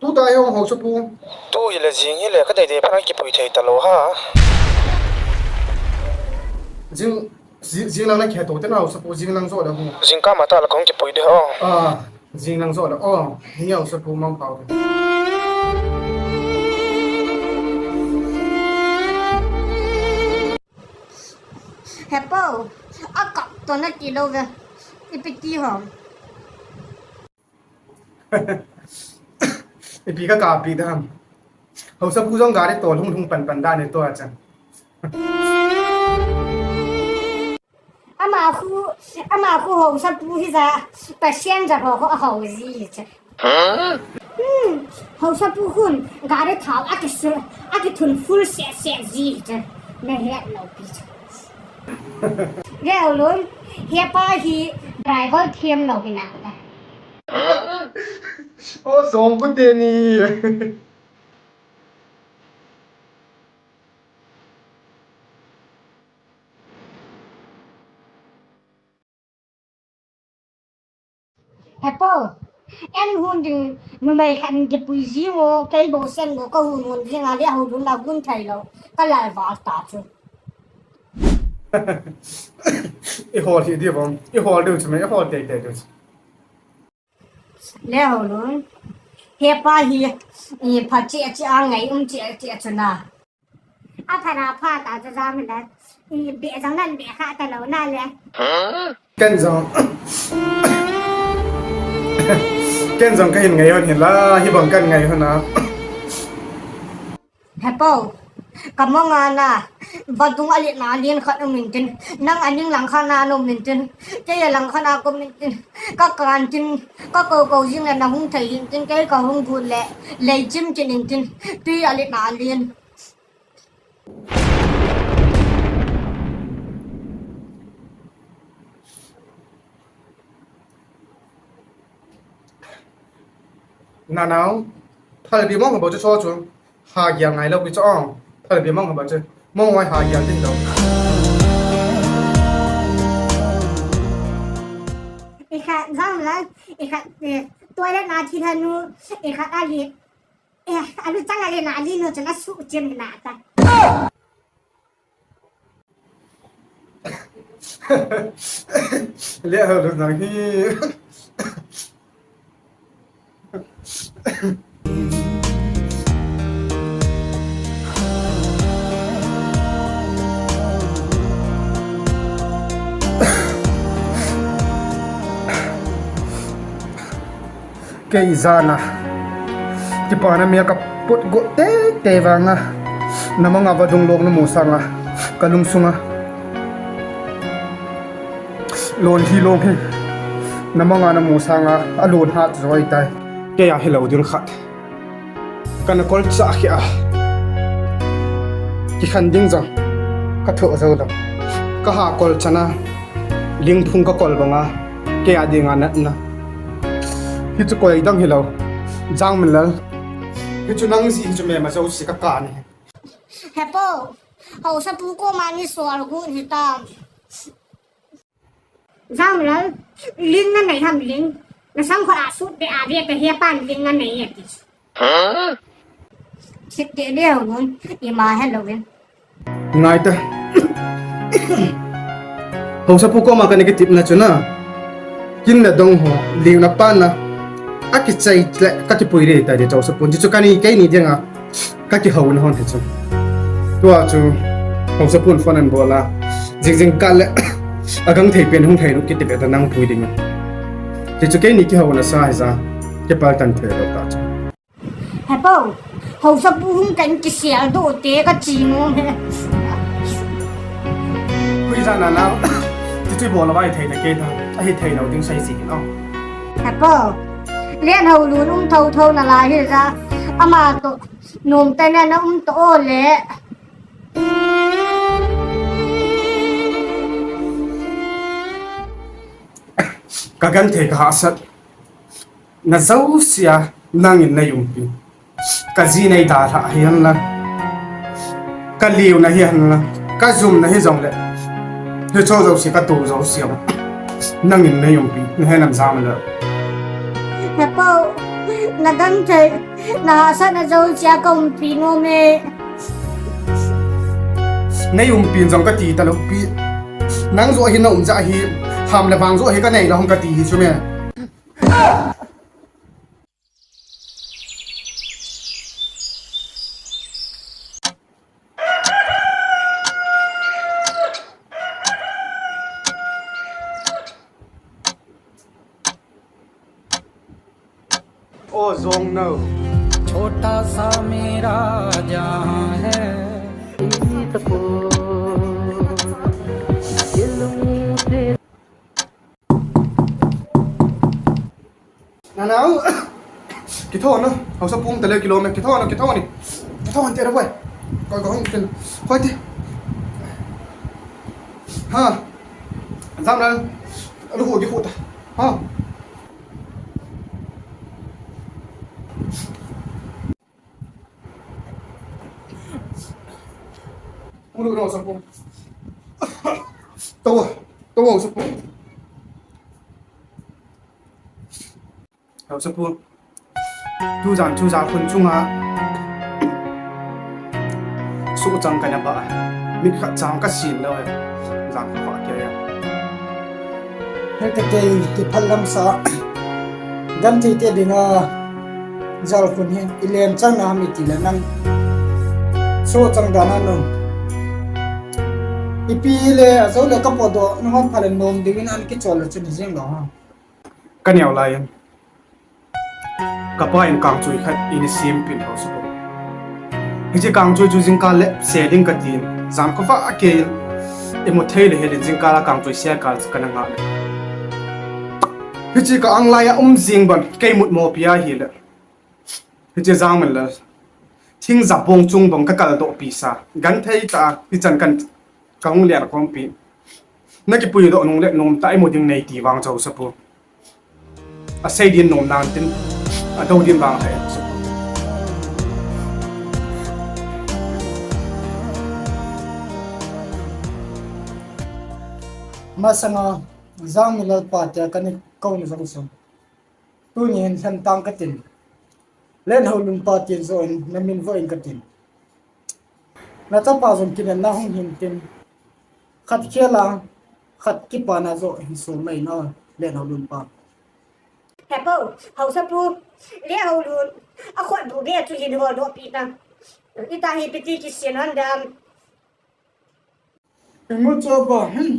Tu ta hong Haosapu. Tu hi le jing hi le ka dei dei phan kipui thei ta lo ha. Jing, jing, jing lang na khe to te na Haosapu jing lang jo le hu. Jing ka ma ta la kong kipui de ho. Ah. Jing lang jo le, oh, hi Haosapu mang pau. Hepo, a kap to na ti lo ve. Ipi ti hom. Ipi ka kap pi dam. Haosapu jong gari to lhung lhung pan pan da ne to a chan. Ama khu, ama khu Haosapu hi ja, Persian ja ho ho ho ji che. Hmm, Haosapu khun, gari thao a kisu, a kithun full se se ji che. Me he lo pi che. Leo lun, hepa hi driver thiam lo hi na ta. O song ku te ni. Hepo, en hun ding, numei khat in kipui ji mo, kei bo sen mo, ka hun hun ding a le a hun hun la hun thei lo, ka lal va ta chu. I hol hi di bom, i hol deu chu me, i hol tei tei deu chu. Leo lun. Hepa hi, i pha chi a chi a ngai um chi a chi a chu na. A pha na pha ta chu jam le. I be jang nan be kha ta lo na le. Ken jong. Ken jong ka hin ngai hon hin la, hi bang kan ngai hon a. Hepo, ka mong a na, vadung a lit na lien khat um in tin, nang a ning lang khat na um in tin, kei a lang khat na um in tin, ka kan tin, ka ko ko jing le na hung thei hin tin, kei ka hung gut le, lei chim kin in tin, tui a lit na lien. Nanao, phalbi mong haba chu cho chu. Ha gial ngai lo pi cho. Phalbi mong haba chu. Mong wai ha gial tin lo. Ikha jam la, ikha, eh, toilet na thi thanu, ikha ali. Eh, alu chang ali na ali no chana su chem na ta. Le ho lu nang hi. Kei jana kipana mel ka pot got teitei vanga, na manga vadung lok na mu sanga ka lungsunga Lon hi lon hi. Na manga na mu sanga a lon hat jo ahi tai. Kei a hi lo dil khat. Kana kol cha khi a. Ki khan ding jong ka tho jo dam. Ka ha kol chana. Lingphung ka kol banga. Kei a dinga natna. Hi chu koi dang hi lo. Jangminlal. Hi chu nang ji hi chu me ma jo si ka ka ni. Hepo. Hausa pu koma ni sual gu ni ta. Jangminlal, ling na nei ham ling. Na sang kho a sut be a be te he pan ling na nei e ti. Sit te le ho mun, i ma he lo in. Ngai ta. Hausa pu koma ka ni ki tip na chu na. Kin na dong ho, ling na pan na. A ki chai le, ka ki pui re ta de hausa pu. Ji chu ka ni, kei ni dinga. Ka kihouna hon hi chu. Tua chu, hausa pun phone an bol a. Jing jing kah le, a gang thei pen hung thei lou kiti ve ta nang pui ding. Ti chu kei ni kihouna sa hi ja, kipal tan thei lou ta chu. Hepo, hausa pu hung kan kisial do te ka chi mo he. Pui ja na na, ti chu bol a vai thei le kei ta, a hi thei lou ding sai si no. Hepo, len hau lun um tho tho na la hi ja, ama to, Nom tana na um to o le. Ka genthei ka hahsat. Na josia nangin na umpi. Ka ji nei dalha hihen lang. Ka liuna hihen lang. Ka jumna hijongle. Hicho josia ka to josia. Nangin na umpi. Na he nam jam le. Hepo, na genthei, na hahsatna josia ka umpi nom e. Nei umpi jong ka ti talou pi. Nang jo hi na um ja hi, ham le vang jo hi ka nei lou hung ka ti hi chu me. O jong no. छोटा सा मेरा जहां है। Nanao. Kitho no. Hausa pung tale kilo me. Kitho no, kitho ni. Kitho ni te ra boy. Ko ko hung kin. Ko te. Ha. Jam na. Lu hu di hu ta. Ha. Ulu no sapu. Tawa, tawa sapu. Hau sapu. Tu jan chu ja khun chunga. Su chang ka na ba. Mit khat chang ka sin lo. Jan kha ke ya. Hei ka kei kiphalam sa, genthei te dinga, jal khun hi, i len chang na ham i ti le nang. So chang dan a nung. Ipi le, a zo le ka podoh, nung hong pha le nom dingin an kichol le chun hi jing lo ha. Ka neo lai in. Ka pa in kangchui khat in i sem pin ho su ko. Hiche kangchui chu jingkah le se ding ka tin, jan khovah a kei in i mu thei le hel in jingkah a kangchui se kal chu ka na ngah le. Hiche ka ang lai a um jing ban kei mut mo pi a hi le. Hiche jang man le. Thing ja bong chung bong ka kal doh pi sa. Genthei ta hi chan kan Ka hung lian khompi. Na kipuidoh nung le nom ta i mu ding nei ti vang chau sapu. A sei din nom nan tin. A do din vang hai. Masanga, Jangminlal pa tia ka ni ko ni jong sung. Tuni hin lhentang ka tin. Lenhoulun pa tin jo in, na min vo in ka tin. Na chapa jong kinepna hung hin tin. Khat khel a, khat kipana jo hin so mai na, Lenhoulun pa. Hepo, Haosapu, Lenhoulun, a khutbu be chu hin holdoh pi ta. Ita hi piti kisin han dam. Imu cho ba, hmm.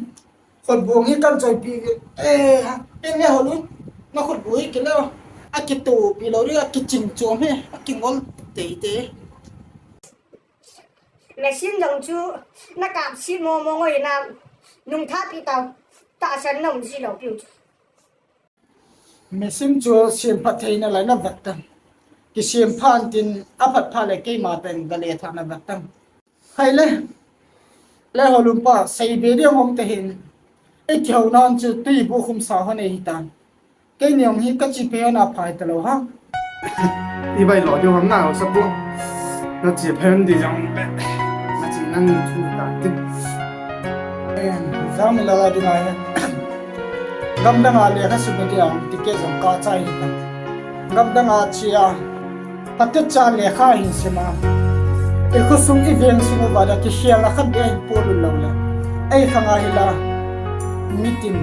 Khutbu hi kan choi pi. Eh, ha, Lenhoulun, na khutbu hi kilo. A kito pi lo ri, a kiching chom he, a kingol tei tei. Machine jong chu na kap si mo mo ngoi na nung tha pi tau. tahsan na um ji lou piu chu. Machine chu sem phat theina lai na vet tan. Kisem phat tin a phat phat le keima pen ga le tha na vet tan. Hai le. Le ho lum pa, sei be ding hom te hin. E ki ho nan chu tui bu khum sa ho nei hi tan. Kei ni hong hi ka chi pe na phai ta lo ha. I bai lo ding ham na, sa pu. Na chi pe di jang pe. Na chi nang thu ta ti. Jam la la di na he. Gamdang a lekha sim na dia, ticket jong ka chai hi ta. Gamdang a chia, phatecha lekha hin sim a. I khosung i veng sung uva da kikhelna khat beh hin po lou le. Ei khang a hi la, mitin,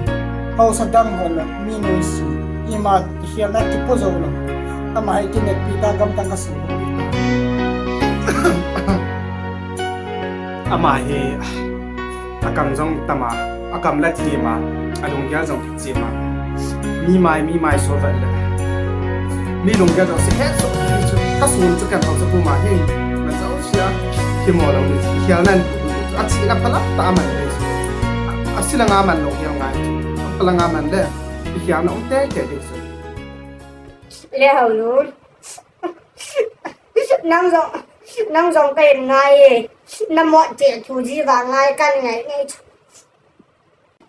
haosa dang ho le, mi nuisat, ima kikhelna kipo jou lou. Ama hi kineppi ta gamdang ka sim. Ama hi, a kam jong tam a, a kam la thim a, a lunggel jong thim a. Mi mai, mi mai so vat le. Mi lunggel jong se het so, chu, ka sun chu kan hau chu pu ma hi. Na jong sia, ki mo lo ni, ki hial nan, a chi na pha la ta man le. A si la nga man lo hial ngai. A pha la nga man le, ki hial na um te te de so. Le hau lu. Nang jong, nang jong ka en ngai e. Na mo che thu ji va ngai kan ngai ngai.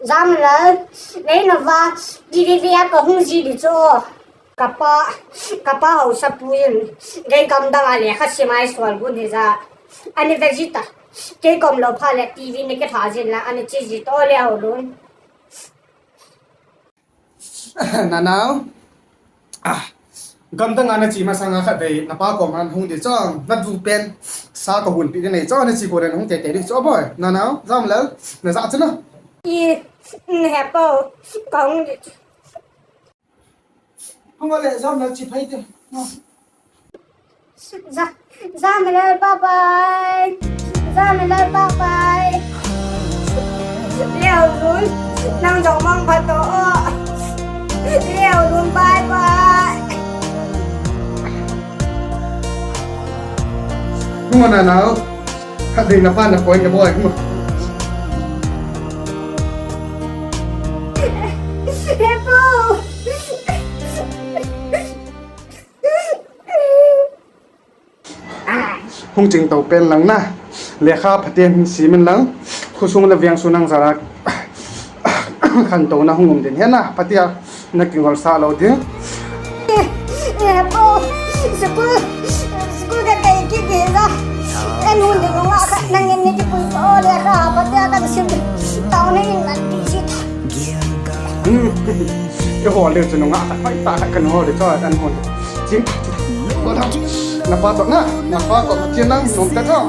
Jamlal, nei na va, T V ve a ka hung ji di chu. Ka pa, ka pa haosa pu in, nei gamdang a lekha sim a i sol gun hi ja. Ani ve ji ta. Kei kom lou pha le T V nei ke tha jin la, ani chi ji to le hau lun. Nanao. Ah, gamdang a na chi masang a khat vei, na pa kom an hung di chong, na du pen, sa ka hun pi di nei chong, na chi ko den hung te te di chong boy. Nanao, Jamlal, na ja chu na. I, ne he po, ka hung di. Hung le Jamlal chi phai de. Ja, Jamlal, bye bye. Jamlal, bye bye. Leo Lun, nang jong mang pha to o. Leo Lun, bye bye. Hung na nao. Khat ding na pa na point na boy. Hung. He po. Hung ching to pen lang na. Lekha phaten hin simin lang. Khosung le veng su nang jara. Khan to na hung um din he na. Phatia na kingol sa lo ding. Eh, po. School. School ka kai ki de la. Kan hun de nga kha nang ni ki pun to lekha phatia kan sim. Tao na in nan ti si. Hmm. Kei hol le chu nungah khat, hoi ta khat kan hol le chu an hol. Chim. Ko thang. Na pa to na, na pa ko chin nang nom ta thang.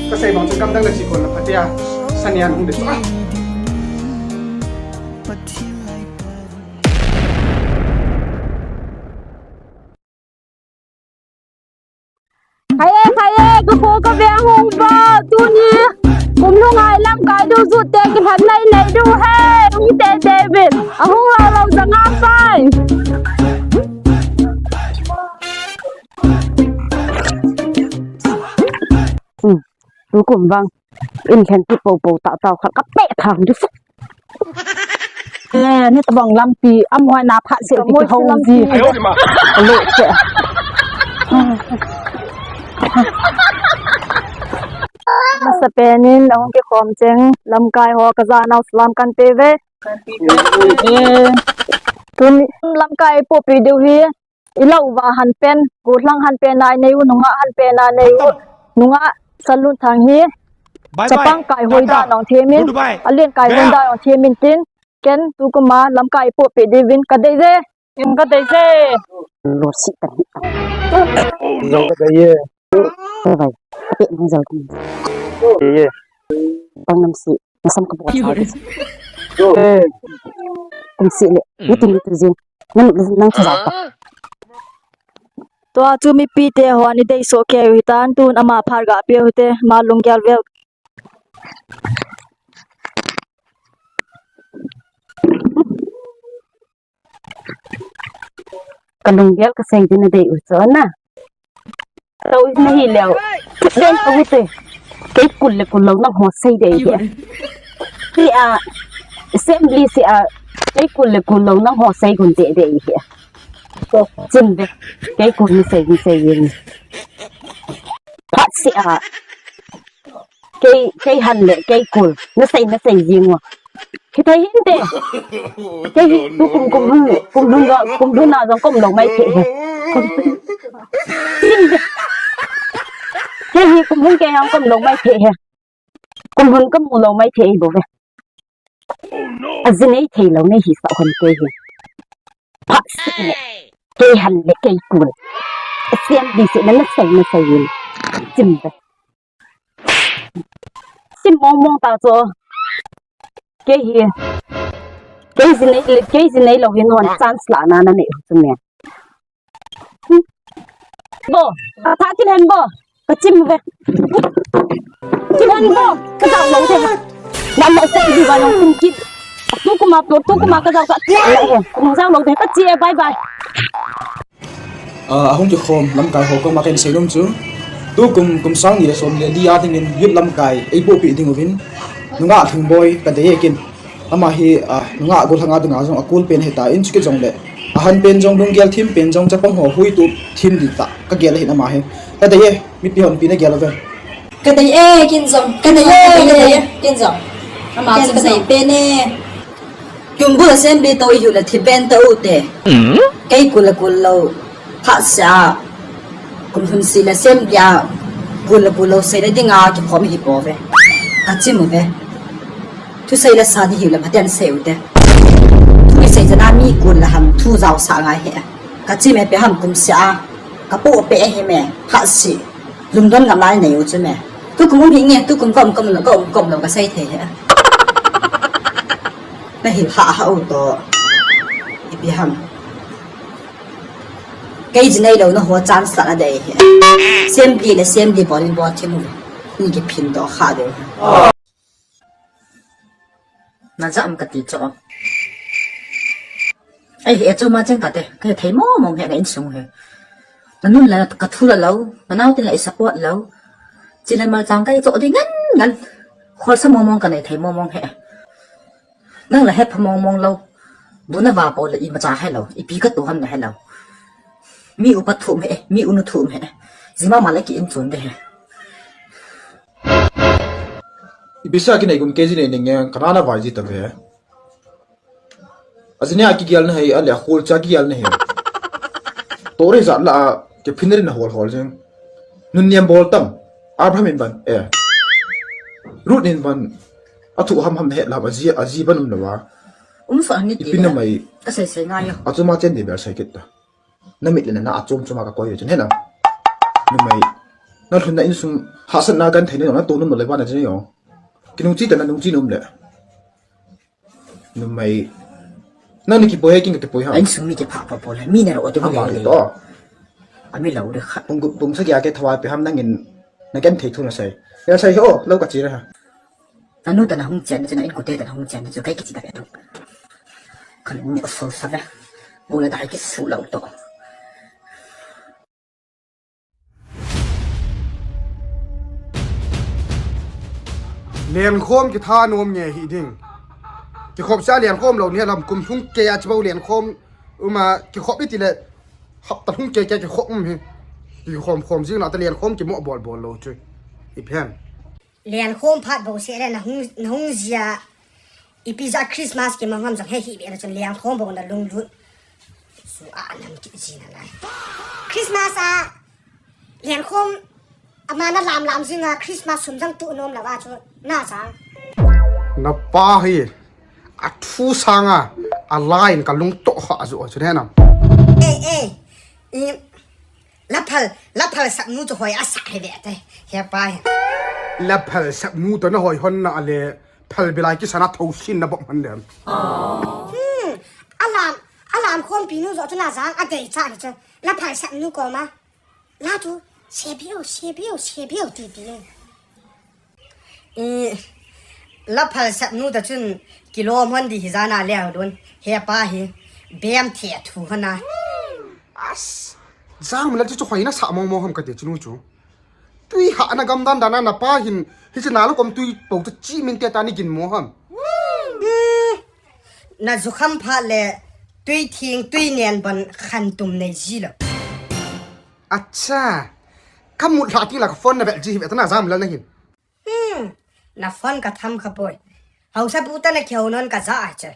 Ka sei nom chu gamdang le chi ko na phatia. Sanian hung de chu. Haiye, haiye, ka kho ka veng hung ba, tuni. Kum lungai lamkai du jut te kilhan nai nei du he, hung te te vin. A hung lo lo janga pai. Hmm, tu kum vang. In khen tu po po ta ta kha ka pe thang du. Eh, ni tabang lampi, amoi na phat se ti ho ji. Ayo, ma. Alo che. Masa penin, ahung kikhom cheng, lamkai ho ka ja nau salam kan pe ve. Eh, tun lamkai po pi deu hi. I lau va han pen, gollhang han pen a i nei u, nungah han pen a nei u. Nungah Salun Thang hi. Bye bye. Chapang kai hoi da nong themin. Goodbye. Alen kai hoi da nong themin tin. Ken tu kuma lamkai po pe devin ka dei je. Em ka dei je. Lo si ta ni. Oh no. Ka dei je. Bye bye. Pe nang jal kin. Dei je. Pang nam si. Masam ka bol. Eh. Kum si le. Ni tin ni tu jin. Nang, nang thu jat ta. Tua chu mipi te ho ni dei so ke u hitan tun ama phar ga pe u te ma lunggel vel. Ka lunggel ka seng din na dei u chu na. Tau na hi leo. Len ka u te. Kei kul le kul lo nang ho sei dei de. Hi a. Assembly seh a, kei kul le kul lou nangho sei gun te de hi. Chim ve, kei kul nasei, nasei jing. Phat seh a, kei, kei han le, kei kul, nasei, nasei jing uva. Hithei hinte. Kei hi tukum kum lhun, kum lhun jong, kum lhun a jong kaum lou maithei hi. Kei hi kum lhun kei jong kaum lou maithei hi. Kum lhun kamu lou maithei hi bou ve. Ajinei thei lou nei hisah hon kei hi. Phat seh le, kei han le, kei kul. Assembly seh na, nasei, nasei jing. Chim ve. Sim mong mong ta chu. Kei hi. Kei jinei, kei jinei lou hin hon chance la na nanei u chu me. Bo, ka tha kin hen bo. Ka chim ve. Kin hen bo. Ka jao lou de. Nam ma sei di ba nong kum kit. Tukum a, tukum a ka jao ka. Ka jao lou de. Ka chi e, bye bye. Ah, ahung kikhom lamkai ho koma kahin seinom chu, tukum kum sang ni le som le li a dingin youth lamkai eipohpeh ding uvin, nungah Thingboi kadei e kin. Ama hi, ah, nungah gollhang a dinga jong akul pen ahitan, chukit jongle ahan pen jong, lunggel thim pen jong, chapang ho huhtup thim ding tah kagel ahin ama hi. Kadei e, mipi hon ipi nagel uve? Kadei e, kin jong. Kadei e, kadei e, kin jong. Ama chu kadei pen e. Tumbul assembly tou ihiu le thi pen tou te. Kei kul le kul lou. Phat seh a. Kum lhun seh le assembly a. Kul le kul lou seina dinga kikhom hi bou ve. Ka chim uve. Thusei le sa di hiu le phaten sei u te. Thu isei jana mi kul le ham thu jaosah ngai he. Ka chim e, ipi ham kum seh a. Ka poh peh ahi me. Phat seh. Lungdon ngam lai nei u chu me. Tukum um hi nge, tukum kaum, kaum lou, kaum, kaum lou kasei thei he. Nahil hah hah u toh. Ipi ham. Kei jinei lou naho chance la nadei hi. Assembly le assembly bol in bol thim u. Ni kiphin toh kha deu. Najah am kati chu. Ei, achoma cheng tate. Kathei mong mong hi ka insung hi. Nanun la kathu la lou. Nanao tin la isupport lou. Chin le mal chang kahi cho ding ngan ngan. Kholsa mong mong kanei thei mong mong hi. Nang la hepha mong mong lou. Duna va po le imacha helou. Ipi katoh ham nahelou. Mi upa thum hi, mi unu thum hi. Jima ma le ki inchun de hi. Ipi sa kinei kum kei jinei ning e, kana navai ji tave. Ajinei a kigel nahi, ale akhol cha kigel nahi. Tore jat la a, kiphin rin nahol hol jing. Nun niam bol tam. Abraham in ban, eh. Ruth in ban. Athu ham ham nahet la, aji, aji ban um lou a. Um sa ni ti. Ipi namai. Kasei sei ngai yo. Achoma chen de ber sei kit ta. Namit le nana achom choma kakoi u chun hena. Numei. Nalhunna insung hahsatna kanthei na jong natoh nom lou le vana chun jong. Kinungchi tana nungchi nom le. Numei. Nang ni kipoi he kin kakipoi ha. Insung mi kipha pa po le. Mi nalo ati ama le to. Ami lou le kha. Pung gup pung sagi a kei thawai pe ham nangin nakenthei thu nasei. Nasei ho, lou kachi le ha. Nanu tana hung chen, chuna inkote tana hung chen, chu kei kichi ta ve tu. Kan ni so sa ve. Bula dai kisu lou to. Lenkhom kitha nom nge hi ding. Kikhop sa lenkhom lou ni lam kum thung kei a chibou lenkhom uma kikhop iti le hapta thung kei kei kikhop um hi. Kikhom khom jing na ta lenkhom kimo bol bol lou chu. Ipi ham. Lenkhom phat bou se le nahung, nahung jia. Ipi ja Christmas kimang ham jong he hi be na chun lenkhom bou nalunglut. Su a nam kit ji nalai. Christmas a lenkhom ama nalam lam jinga Christmas sum jang tu nom lou va chu na jang. Napa hi athu sanga a line kalung toh kha ju chu ne nam. Eh, eh. I Laphal, laphal sapnu chu hoi asa he ve te. He pa he. Laphal sapnu to nahoi hon na le, phal bilai kisana thou sin nabop man dem. Hmm. Alam, alam khompi nu jo chu na jang adei cha ni chu. Laphal sapnu koma. La tu, sebiu, sebiu, sebiu ti ti. I, laphal sapnu ta chun kilom hon di hi jana leu don. He pa hi bem the thu hana. As, jang mila chu chu hoina sa mong mong ham kati chunu chu. Tui ha na gam dan dana napa hin, hi chu nalo kom tui po chu chi min te ta ni gin mo ham. I, Na jukham phat le tui thing, tui nen ban khan tum nei ji lo. Acha. Ka mut lha ting la ka phone na vel ji hi ve ta na Jamlal na hin. Hmm. Na phone ka tham kha poi. Haosapu ta na kihou non ka ja a che.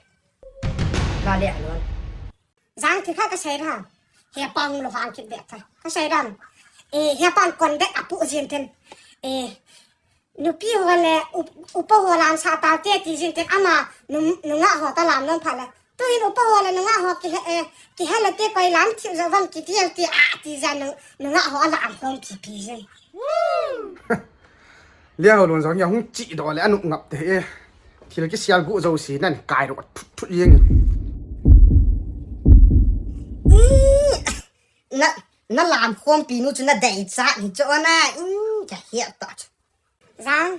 Na le non. Jang, thil khat ka sei ding. Hepa hung lou hang kit ve ta. Ka sei ding. Eh, hepan kon dek apu jin tin. Eh, nupi ho le up-, upa ho lam sa ta te ti jin tin ama nu, nungah ho ta lam nom pha le. Tu hin upa ho le nungah ho kihe, eh, kihe le te koi lam thi jo vang kiti ti a ti ja nu, nungah ho a lam khom kipi jin. Lia ho lon jong ya hung chi do le anu ngap te e. Thil kisial gu jo si nan kai ro thut thut yeng. Na, na lam khom pi nu chu na dei cha ni chu na in ka he ta chu. Jang,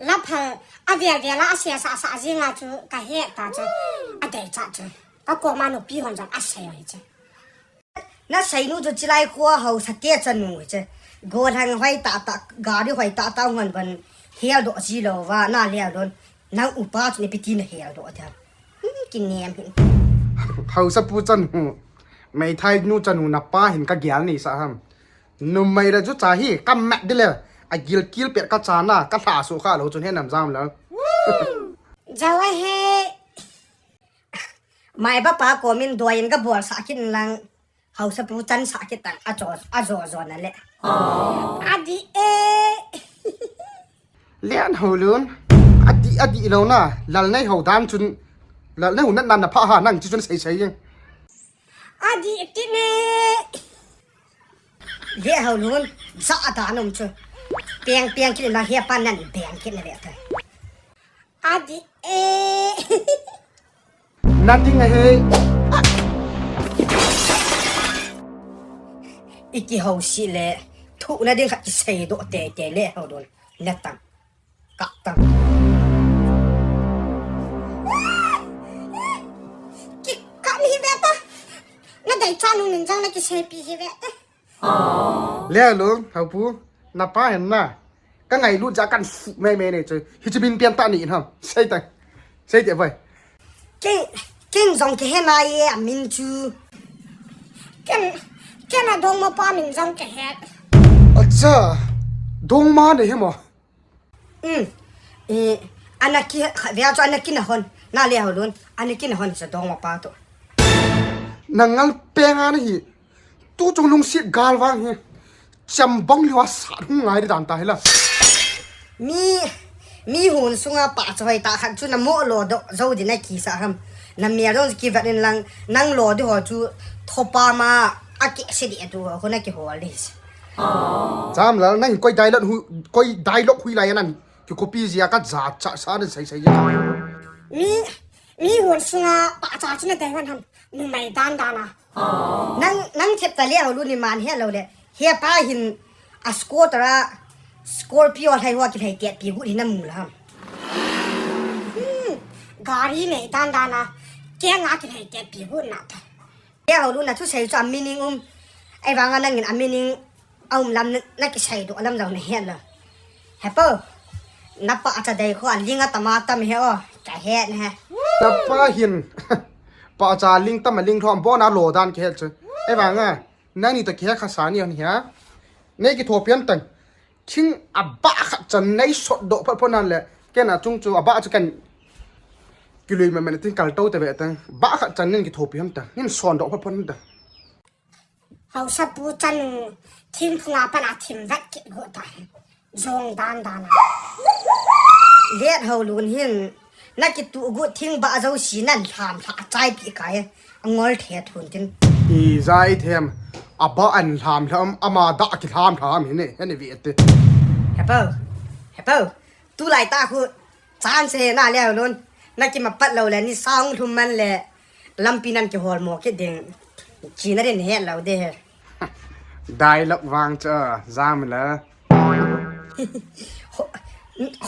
la phal a vel vel a sia sa sa jing a chu ka he ta chu. A dei cha chu. Ka ko ma nupi hon jong a sei oi chu. Na sei nu chu chilai khua haosa te chanu che. Gollhang hoi ta ta, gari hoi ta ta ngan ban hel do ji lo va, na le don. Nang upa chu ni piti na hel do ta. Hmm, kinem hin. Haosapu chanu. Meithai nu chanu na pa hin ka gel ni sa ham. Numei le chu cha hi ka mat di le. A gil kil pet ka cha na, ka hla su kha lo chun he nam Jamlal. Jawa he. Mai ba pa ko min doi in ka bol sa kin lang. Haosapu chan sa kit tang a jo, a jo jo na le. A di e. Lian ho lun. A di, a di lo na. Lal nei ho dan chun. Lal nei ho nan nan na pha ha nang chi chun sei sei jeng. A di ti ne. Lian ho lun. Za a dan um chu. Piang piang kit na he pa nan piang kit na le ta. A di e. Na ding a he. I kihou si le, thu na ding khat kisei do te te le ho don. Na tam. Ka tam. Ki kam hi ve ta. Na dei cha nu min jang na kisei pi hi ve ta. Le lo, Haopu, na pa hin na. Ka ngailut ja kan su mai mai nei chu. Hichi min pian ta ni ham. Sei ta. Sei te vai. King, King jong ke he na ye a min chu. Ken, ken a dongma pa min jong ke he. Acha. Dongma nei he mo. Um. Eh, ana ki, ve a chu ana ki na hon. Na le ho lun. Ana ki na hon sa dongma pa to. Na ngal pe nga na hi. Tu chung lungsit gal vang hi. Chambang liwa sat hung ngai di dan ta hi la. Mi, mi hun sunga pa choi ta khat chu na mo lo do, zo di na ki sa ham. Na mi a don ki vat in lang, nang lo di ho chu thopa ma a ki se di tu ho na ki hol di. Jamlal, nang koi dialogue hu, koi dialogue hui lai nan. Ki copy zia ka ja cha sa na sai sai. Mi, mi hun sunga pa cha chu na dei hon ham. Numei dan dan a. Nang, nang thep ta le ho lu ni man he lo le. He pa hin a scooter a Scorpio lhai ho ki lhai te pi gu ni na mu la ham. Hmm, gari nei dan dan a. Ke nga ki lhai te pi gu na ta. He ho lu na thu sei chu a meaning um. Ai vang a nang in a meaning a um lam na, na ki sei do lam jong na he lo. He po. Na pa cha dei kho a ling a tama tam he o. Ka he na he. Na pa hin. Pa cha ling tam a ling thom bo na lo dan ki he chu. Ai vang a. Nang ni ta ki he kha sa ni hon hia. Nei ki thopi hon tang. Thing a ba khat chan nei sot do phot phot nan le. Ken a chung chu a ba chu ken kilui ma men tin kal to te ve tang. Ba khat chan nin ki thopi hon tang. Nin son do phot phot hon tang. Haosapu chanu thim phunga pan a thim vet kit gu ta. Jong dan dan a. Let ho lun hin. Na ki tu gu thing ba jo si nan lham lha chai pi kai. A ngol the thun tin. I jai them. A ba an lham lham ama da ki lham lham hi ne. He ne vi ete. He po. He po. Tu lai ta khu. Chan se na le lon. Na ki ma pat lo le ni sang lhum man le. Lampi nan ki hol mo ki ding. Chi na den he lo de he. Dialogue vang cha Jamlal. Ho-,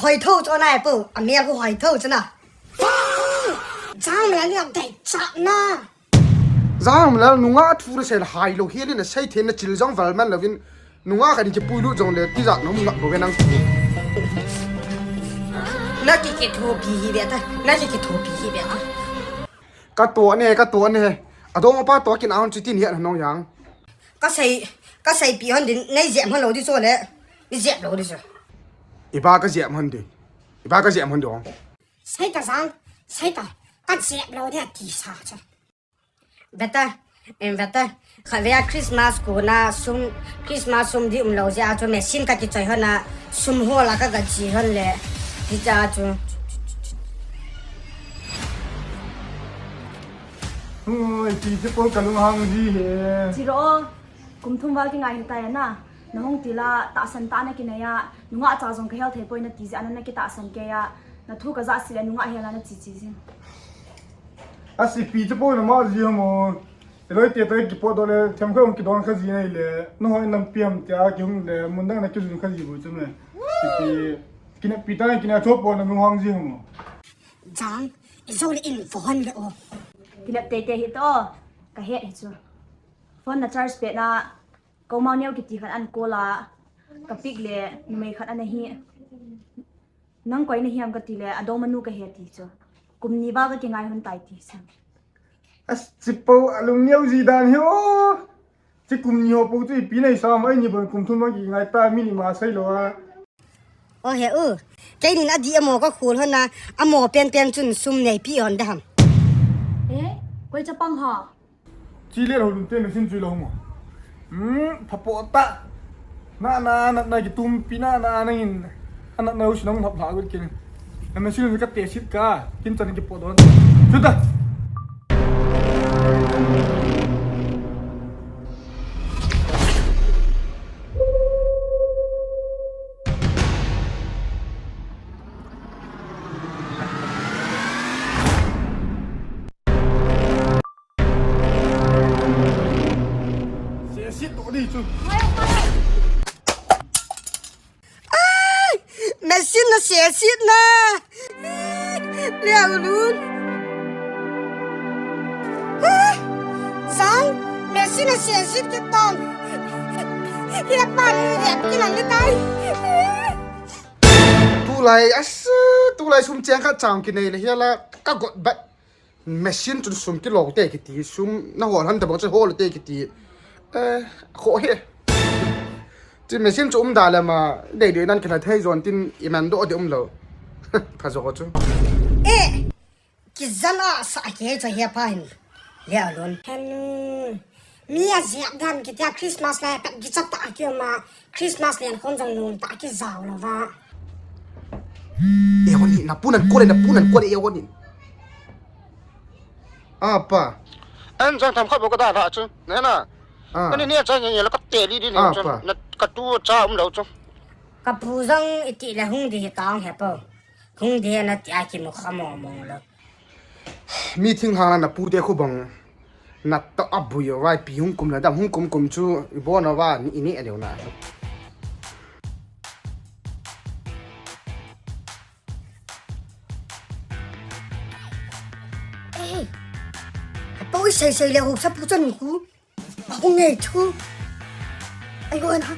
hoi tho cho na e po. A mel ko hoi tho cho na. Jamlal ni a dei cha na. Jamlal nunga thu le sei le hai lo hi le na sei the na chil jong val man lo vin. Nunga kani ki pui lu jong le ti ja nom ngap bo ve nang. Na ki ki thu pi hi ve ta. Na ki ki thu pi hi ve ta. Ka to ne, ka to ne. Adong apa to kin ahon chitin hiat hanong yang. Ka sei, ka sei pi hon din, nei jep hon lo di so le. Ni jep lo di so. Iba ka jep hon din. Iba ka jep hon dong. Sei ta sang, sei ta. Ka jep lo di ati sa cha. Beta, em beta. Kha vea Christmas ko na sum, Christmas sum di um lo jia chu machine ka kichoi hon a sum hol a ka ga chi hon le. Di cha chu. Oi, ti che pol ka lunghang ji he. Chiro, kum thum val kingai hitai na. Na hung ti la, tahsan tah na kinei a, nungah cha jong ka hel thei poi na ti jeh a na na kitahsan kei a, na thu ka ja si le nungah hel a na chi chi jin. A si pi che pol na ma ji ha mo. Eloi te te ki pot do le, them ka hung ki don kha ji nei le. Na hoi nam piam ti a ki hung le, mun dang na ki jun kha ji bu chu me. Ki pi, ki na pi ta ki na cho pol na lunghang ji ha mo. Jang, i zo le in vo hon le o. Kinep teitei hi to, ka het hi chu. Phone na charge pet na, Koumau Neo kiti khat an call a, ka pick le, numei khat ana hi. Nang koi na hiam ka ti le, adong manu ka he ti chu. Kum ni val ka kingai hon tai ti chu. As, chipo, alung neo ji dan hi o. Chi kum ni ho po chu ipi nei sa mai ni bon kum thum ma ki ngai ta mi ni ma sai lo a. O he u. Kei nin adi amo ka khul hon a, amo pen pen chun sum nei pi hon da ham. Eh, koi chapang ha. Chi le ho lun te machine chui lo mo. Hmm, phapo ta. Na na na na ki tum pi na na na ngin. Ana na u sinong thap la gur kin. Na machine ka te sit ka. Kin chan ki po don. Chuta. Sesit tu di tu. Ai, machine na sesit na. Leo lun. Ai, sang, machine na sesit ke tong. He pan, he kinan le tai. Tulai, as, tulai sum cheng khat chang kinei le hiala ka got bat. Machine chun sum kilo te kiti, sum na hol han ta bang chu hol te kiti. Eh, kho he. Ti machine chu um da le ma, dei dei nan kila thei zon tin i man do de um lo. Pha zo chu. Eh, ki zan a sa ke chu he pa hin. Le alon. Hen. Mi a ziak dan kitia Christmas lai pat ki chat ta ki ma Christmas len khon jong nun ta ki zau lo va. E hon ni na punan kole na punan kole e hon ni. Apa. An jang tham kha bo ka da ra chu. Ne na. Ah. Ani ne cha ne la ka te li di ne chu. Apa. Na ka tu cha um lo chu. Ka pu jang iti le hung di hi tang he po. Hung di na ti a ki mu kha mo mo lo. Mi thinghang na pute khu bang na to a bui o vai pi hung kum na dam hung kum kum chu i bo na va ni i ni a deu na. Ei, a poi sei sei le hu sa pu chan khu. Ahung ngei chu. Ai, go na.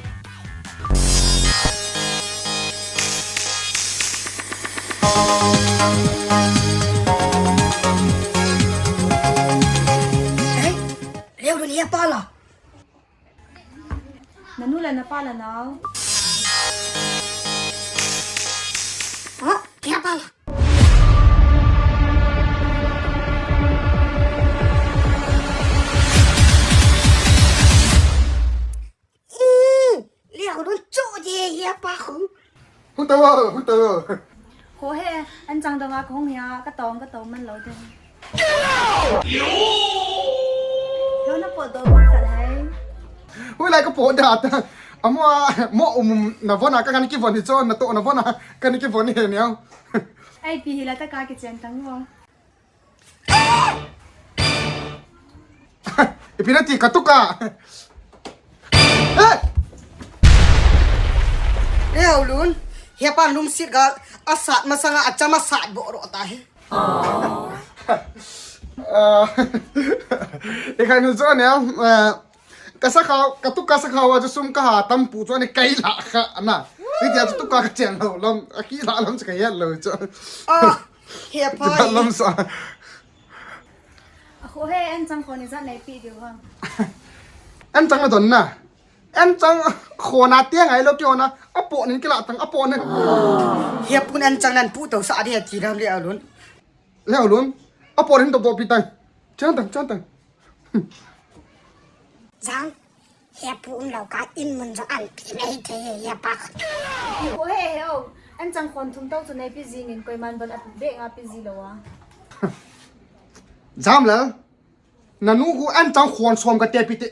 Ei, leo dun hia pa la. Na nu le na pa la nau. Ha, hia pa la. Ih, leo dun chu de hia pa khu. Hu ta wa, hu ta wa. Ho he, an chang dong a kong hia, ka tong, ka tong man lo de. Lo na po do khat hai. Hui lai ka po da ta. Amo a, mo um na von a ka kan ki von hi cho, na to na von a kan ki von hi ne. Ai pi hi la ta ka ki chen tang mo. Ipi na ti ka tuka. Eh! Leo lun. Hia pa lungsit gal. Asat masanga acham asat bo ro ta he. Ah, i khan nu cho ne, eh, ka sa khau, ka tu ka sa khau a chu sum ka ha tam pu chu ani kai la kha na. Ni tia chu tu ka ka chen lo lam, a ki la lam chu ka yat lo chu. Ah, he pa. Lam sa. Pu he, anchang khon ijat neipe diu ham? Anchang na don na. Anchang khon a te ngai lou keiho na. Apoh nin kila tang, apoh nin. He pun anchang nan pu to sa di ti ram le alun. Le alun. Apoh nin to to pi tang. Chang tang, chang tang. Jang. He pu um lou ka in mun jo an pi nei thei he pa. Pu he he o. Anchang khon thum to chu neipe jing in koiman ban apu be nga pe ji lou a. Jamlal. Nanu khu anchang khon som kate pi te.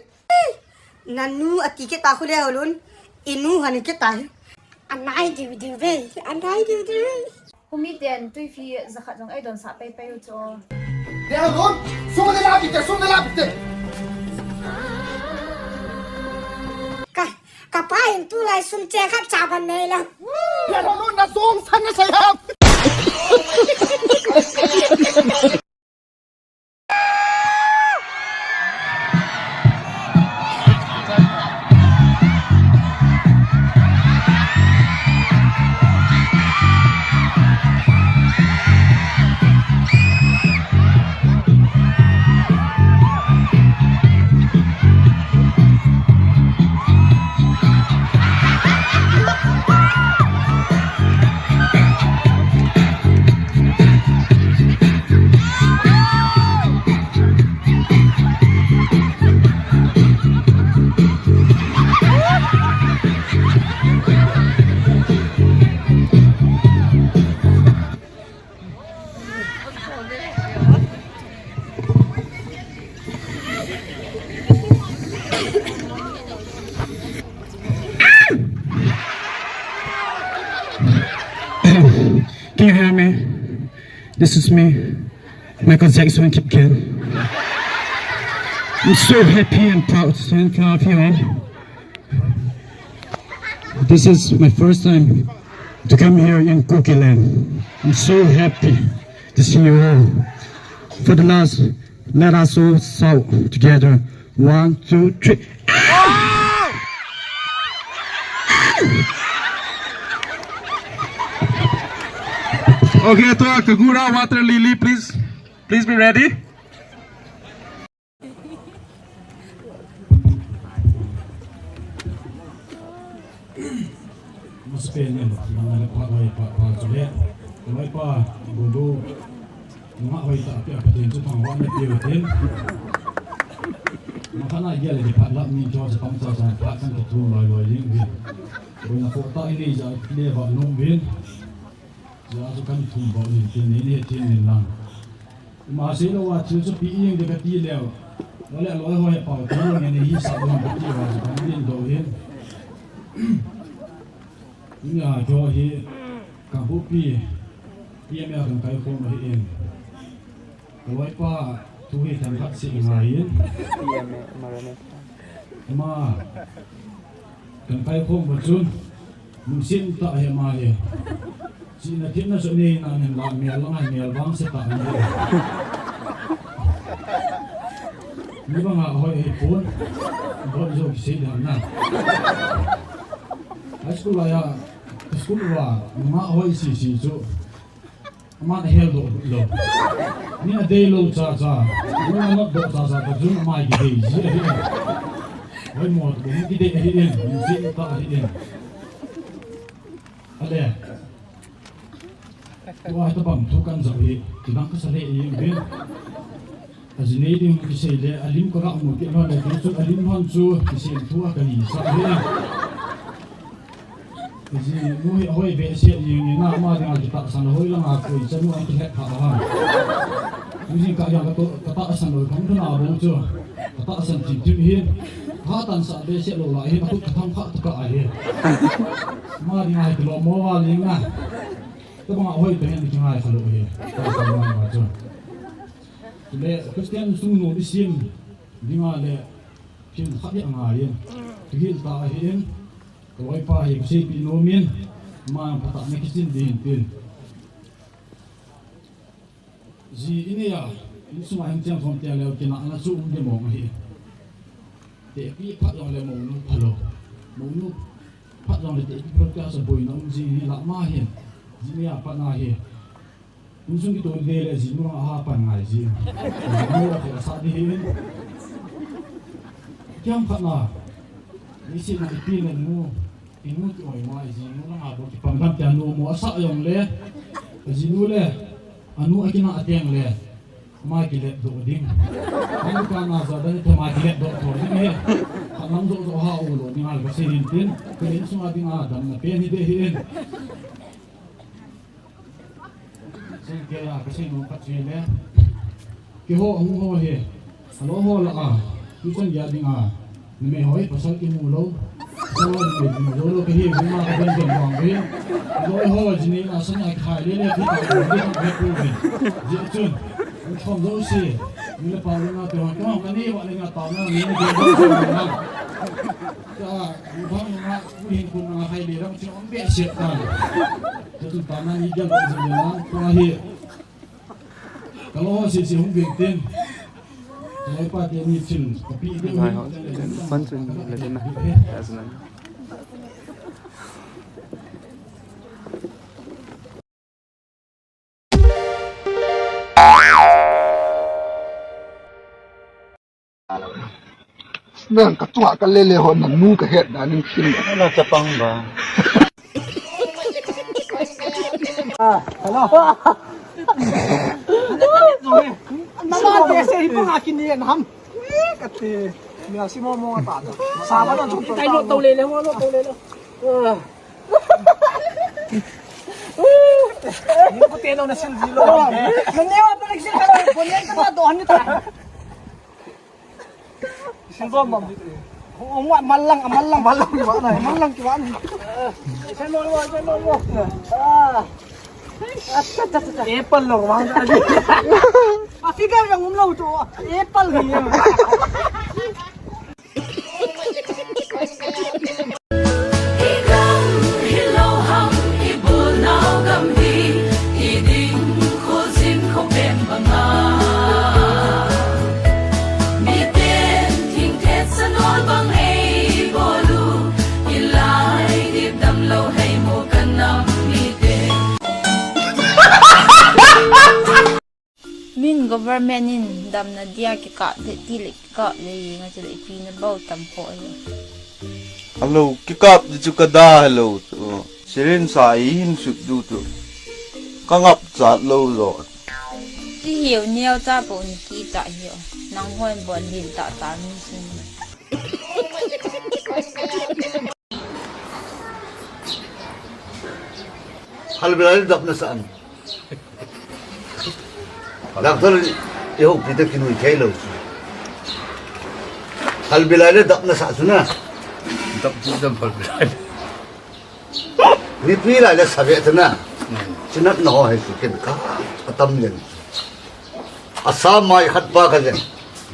Nanu ati kit ta khu le alun. Inu han kit ta. Anai diu diu ve. Anai diu diu ve. Humi ten tuifi jakhat jong eidon sah pei pei u chu. Te alun, sum de la pi te, sum de la pi te. Ka, ka pa in tulai sum cheng khat cha ban nei lou. Te alun, na jong san na sei ham. Can you hear me? This is me, Michael Jackson Kipgen. I'm so happy and proud to stand in front of you all. This is my first time to come here in Kuki land. I'm so happy to see you all. For the last, let us all shout together. One, two, three. Okay, to Kagura Water Lily, please, please be ready. Masapen in, nang le pa, pa, pa, pa, chule. Kaloi pa, Bulu. Nga hoi ta, pia, Pathen chu thangvahna pia u tin. Makhana gel di phat lap min cho, sa pang cha, sa phat kan ki thu loi, loi, ling, ling. Koi na ko ta, i nei ja, le va, nom, vin. Ja chu kan thum bou nin tin, nei nei tin nin lang. Ima sei lou a thil chu pi ing de kati leu. Lole loi hoi pau tu nge nei hi sa dong kati va chu kan din do hin. Nia kyo hi ka bu pi, pi me kan kai khom hi in. Ka loi pa tu hi kan khat si ngai in. Ima kan kai khom va chun. Lungsim tah hi ama hi. Chihna themna chu nei na nen la mel lang a mel vang se tah ni. Ni bang a hoi hi pon. Bol jo kisei dan na. High school a ya school va ma hoi si si chu. Aman ahel doh lou. Ni adei lou cha cha. Ni anop doh cha cha, ka jun amai kidei ji ahi. Hoi mo, ni kidei ahi in, ni jin ta ahi in. Ale. Tua tabang thu kan jao hi, kidang kasa le i vin. Ajinei ding kisei le, alim ka ga mu kit lhon le, chu alim lhon chu, kisei thu a kani sa hi. Ji nu hi ahoi behseh jeng in, ama dinga kitahsan ahoi langa koi chanu a kihet kha a. Ji ka jang ka to, katahsan lou kham thuna bou chu. Katahsan thim thim hin. Hatahsan behseh lou lai hin, akhut katham kha tu ka ahi. Ama dinga hi kilom mo va jeng na. Tabang ahoi beh hin kingai kha lou hi. Tahsan lou ma chu. Le Christian sung nu di sim dinga le thil khat hi angai in. Thil ta ahi in. Ka loipa hi ka seipi nom in, ama phatah na kisin ding tin. Ji i nei a, insung a hin cheng khom tia leu kinahna chu um di mong ahi. Tepi phat jong le mounu phalou. Mounu phat jong le tepi phalou tia sa boina um ji hi la ma hin. Ji nei a pat na hi. Insung kitoh le le jinu a ha pan ngai ji. Jinu a sa di hin. Kiam khat na. Ni si na ipi na nu. Inu ki oi mai jinu na ha bo ki pang dam tia nu mo asa yong le. Jinu le. Anu akina ateng le. Ama kilet doh ding. An ka na za dan te ama kilet doh doh ding he. Ka lam doh doh ha u lo ding al ka sei hin tin. Ka insung a ding a dam na pen hi de hin. Sei ke a ka sei nom ka che le. Keiho hung ho hi. Alo ho la a. Tuchan gei ding a. Numei ho hi pasal kimu lou. Pasal ho numei kimu lou lou kahi, vuma ka ben ben vang ve. Loi ho jini na sanga khai le le ki ta ko ni ka ko ni. Ji chun. Ni khom lou si. Ni le pa le na te ho ka ni wa le na ta na ni ni ke lou si na. Ka ni bang na ku hin ku na hai le ram chi om be se ta. Ji chun ta na ni gel lou si na ko hi. Ka lo sisi hung veng tin. Ka lo pa te ni chin. Ka pi ding. Hai ho. Pan chun le na. As na. Nang ka tua ka lele ho na nu ka het da ning kin. Na chapang ba. Ah, hello. Na ma te se hi pa kin ni na ham. Ka te. Ni a si mo mo ta. Sa ba na chu tai lo to le le mo lo to le lo. Ni ko te no na sil ji lo. Ni wa to le sil ka ko ni ka do han ni ta. Silbom bom. Oh, ma-, malang, malang, malang kiwa na, malang kiwa na. Sen mo, sen mo. Ah. Acha, acha, acha. Apple lo, wang tadi. Ah, figure yang umlo tu. Apple ni. I gam hilou ham, i bulnau gam hi, i ding khojin khopem banga. Miten thingthet sanol bang ei bol u, i lai dip damlou hei mo ka nam mite. Min government in damna dia kikap de ti le kikap le yeng a chule ipi na bol tam kho ahi. Hello, kikap di chu ka da hello tu. Sirin sa i hin sut du tu. Ka ngap chat lou lo. Ti hiu neo cha po ni ki cha hiu. Nang hon bon lin ta ta ni sin. Hal bilai dap na sa an. Doctor, i houpi te kinui thei lou. Hal bilai le dap na sa chu na. Dap chu dam hal bilai. Mipi lai le sa ve te na. Hmm. Chinat na ho hai chu ken ka, ka tam len. Assam a i khat pa ka jen.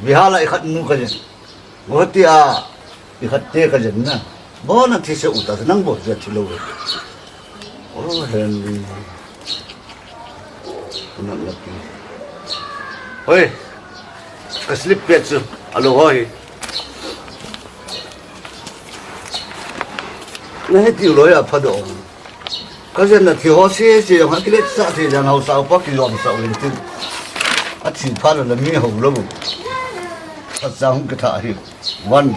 Bihar a i khat nu ka jen. Guwahati a i khat te ka jen na. Bo na thi se u ta nang bo ja thi lou. Oh, Henry. Nang na pi. Hoi. Ka slip pet chu. Alo hoi. Na he ti loi a pha do. Ka jen na thi ho se se jong ha kilet sa se jang hausa pa ki jom sa u tin. A thi pha la mi ho lo. Sa sa hung ka tha hi. One.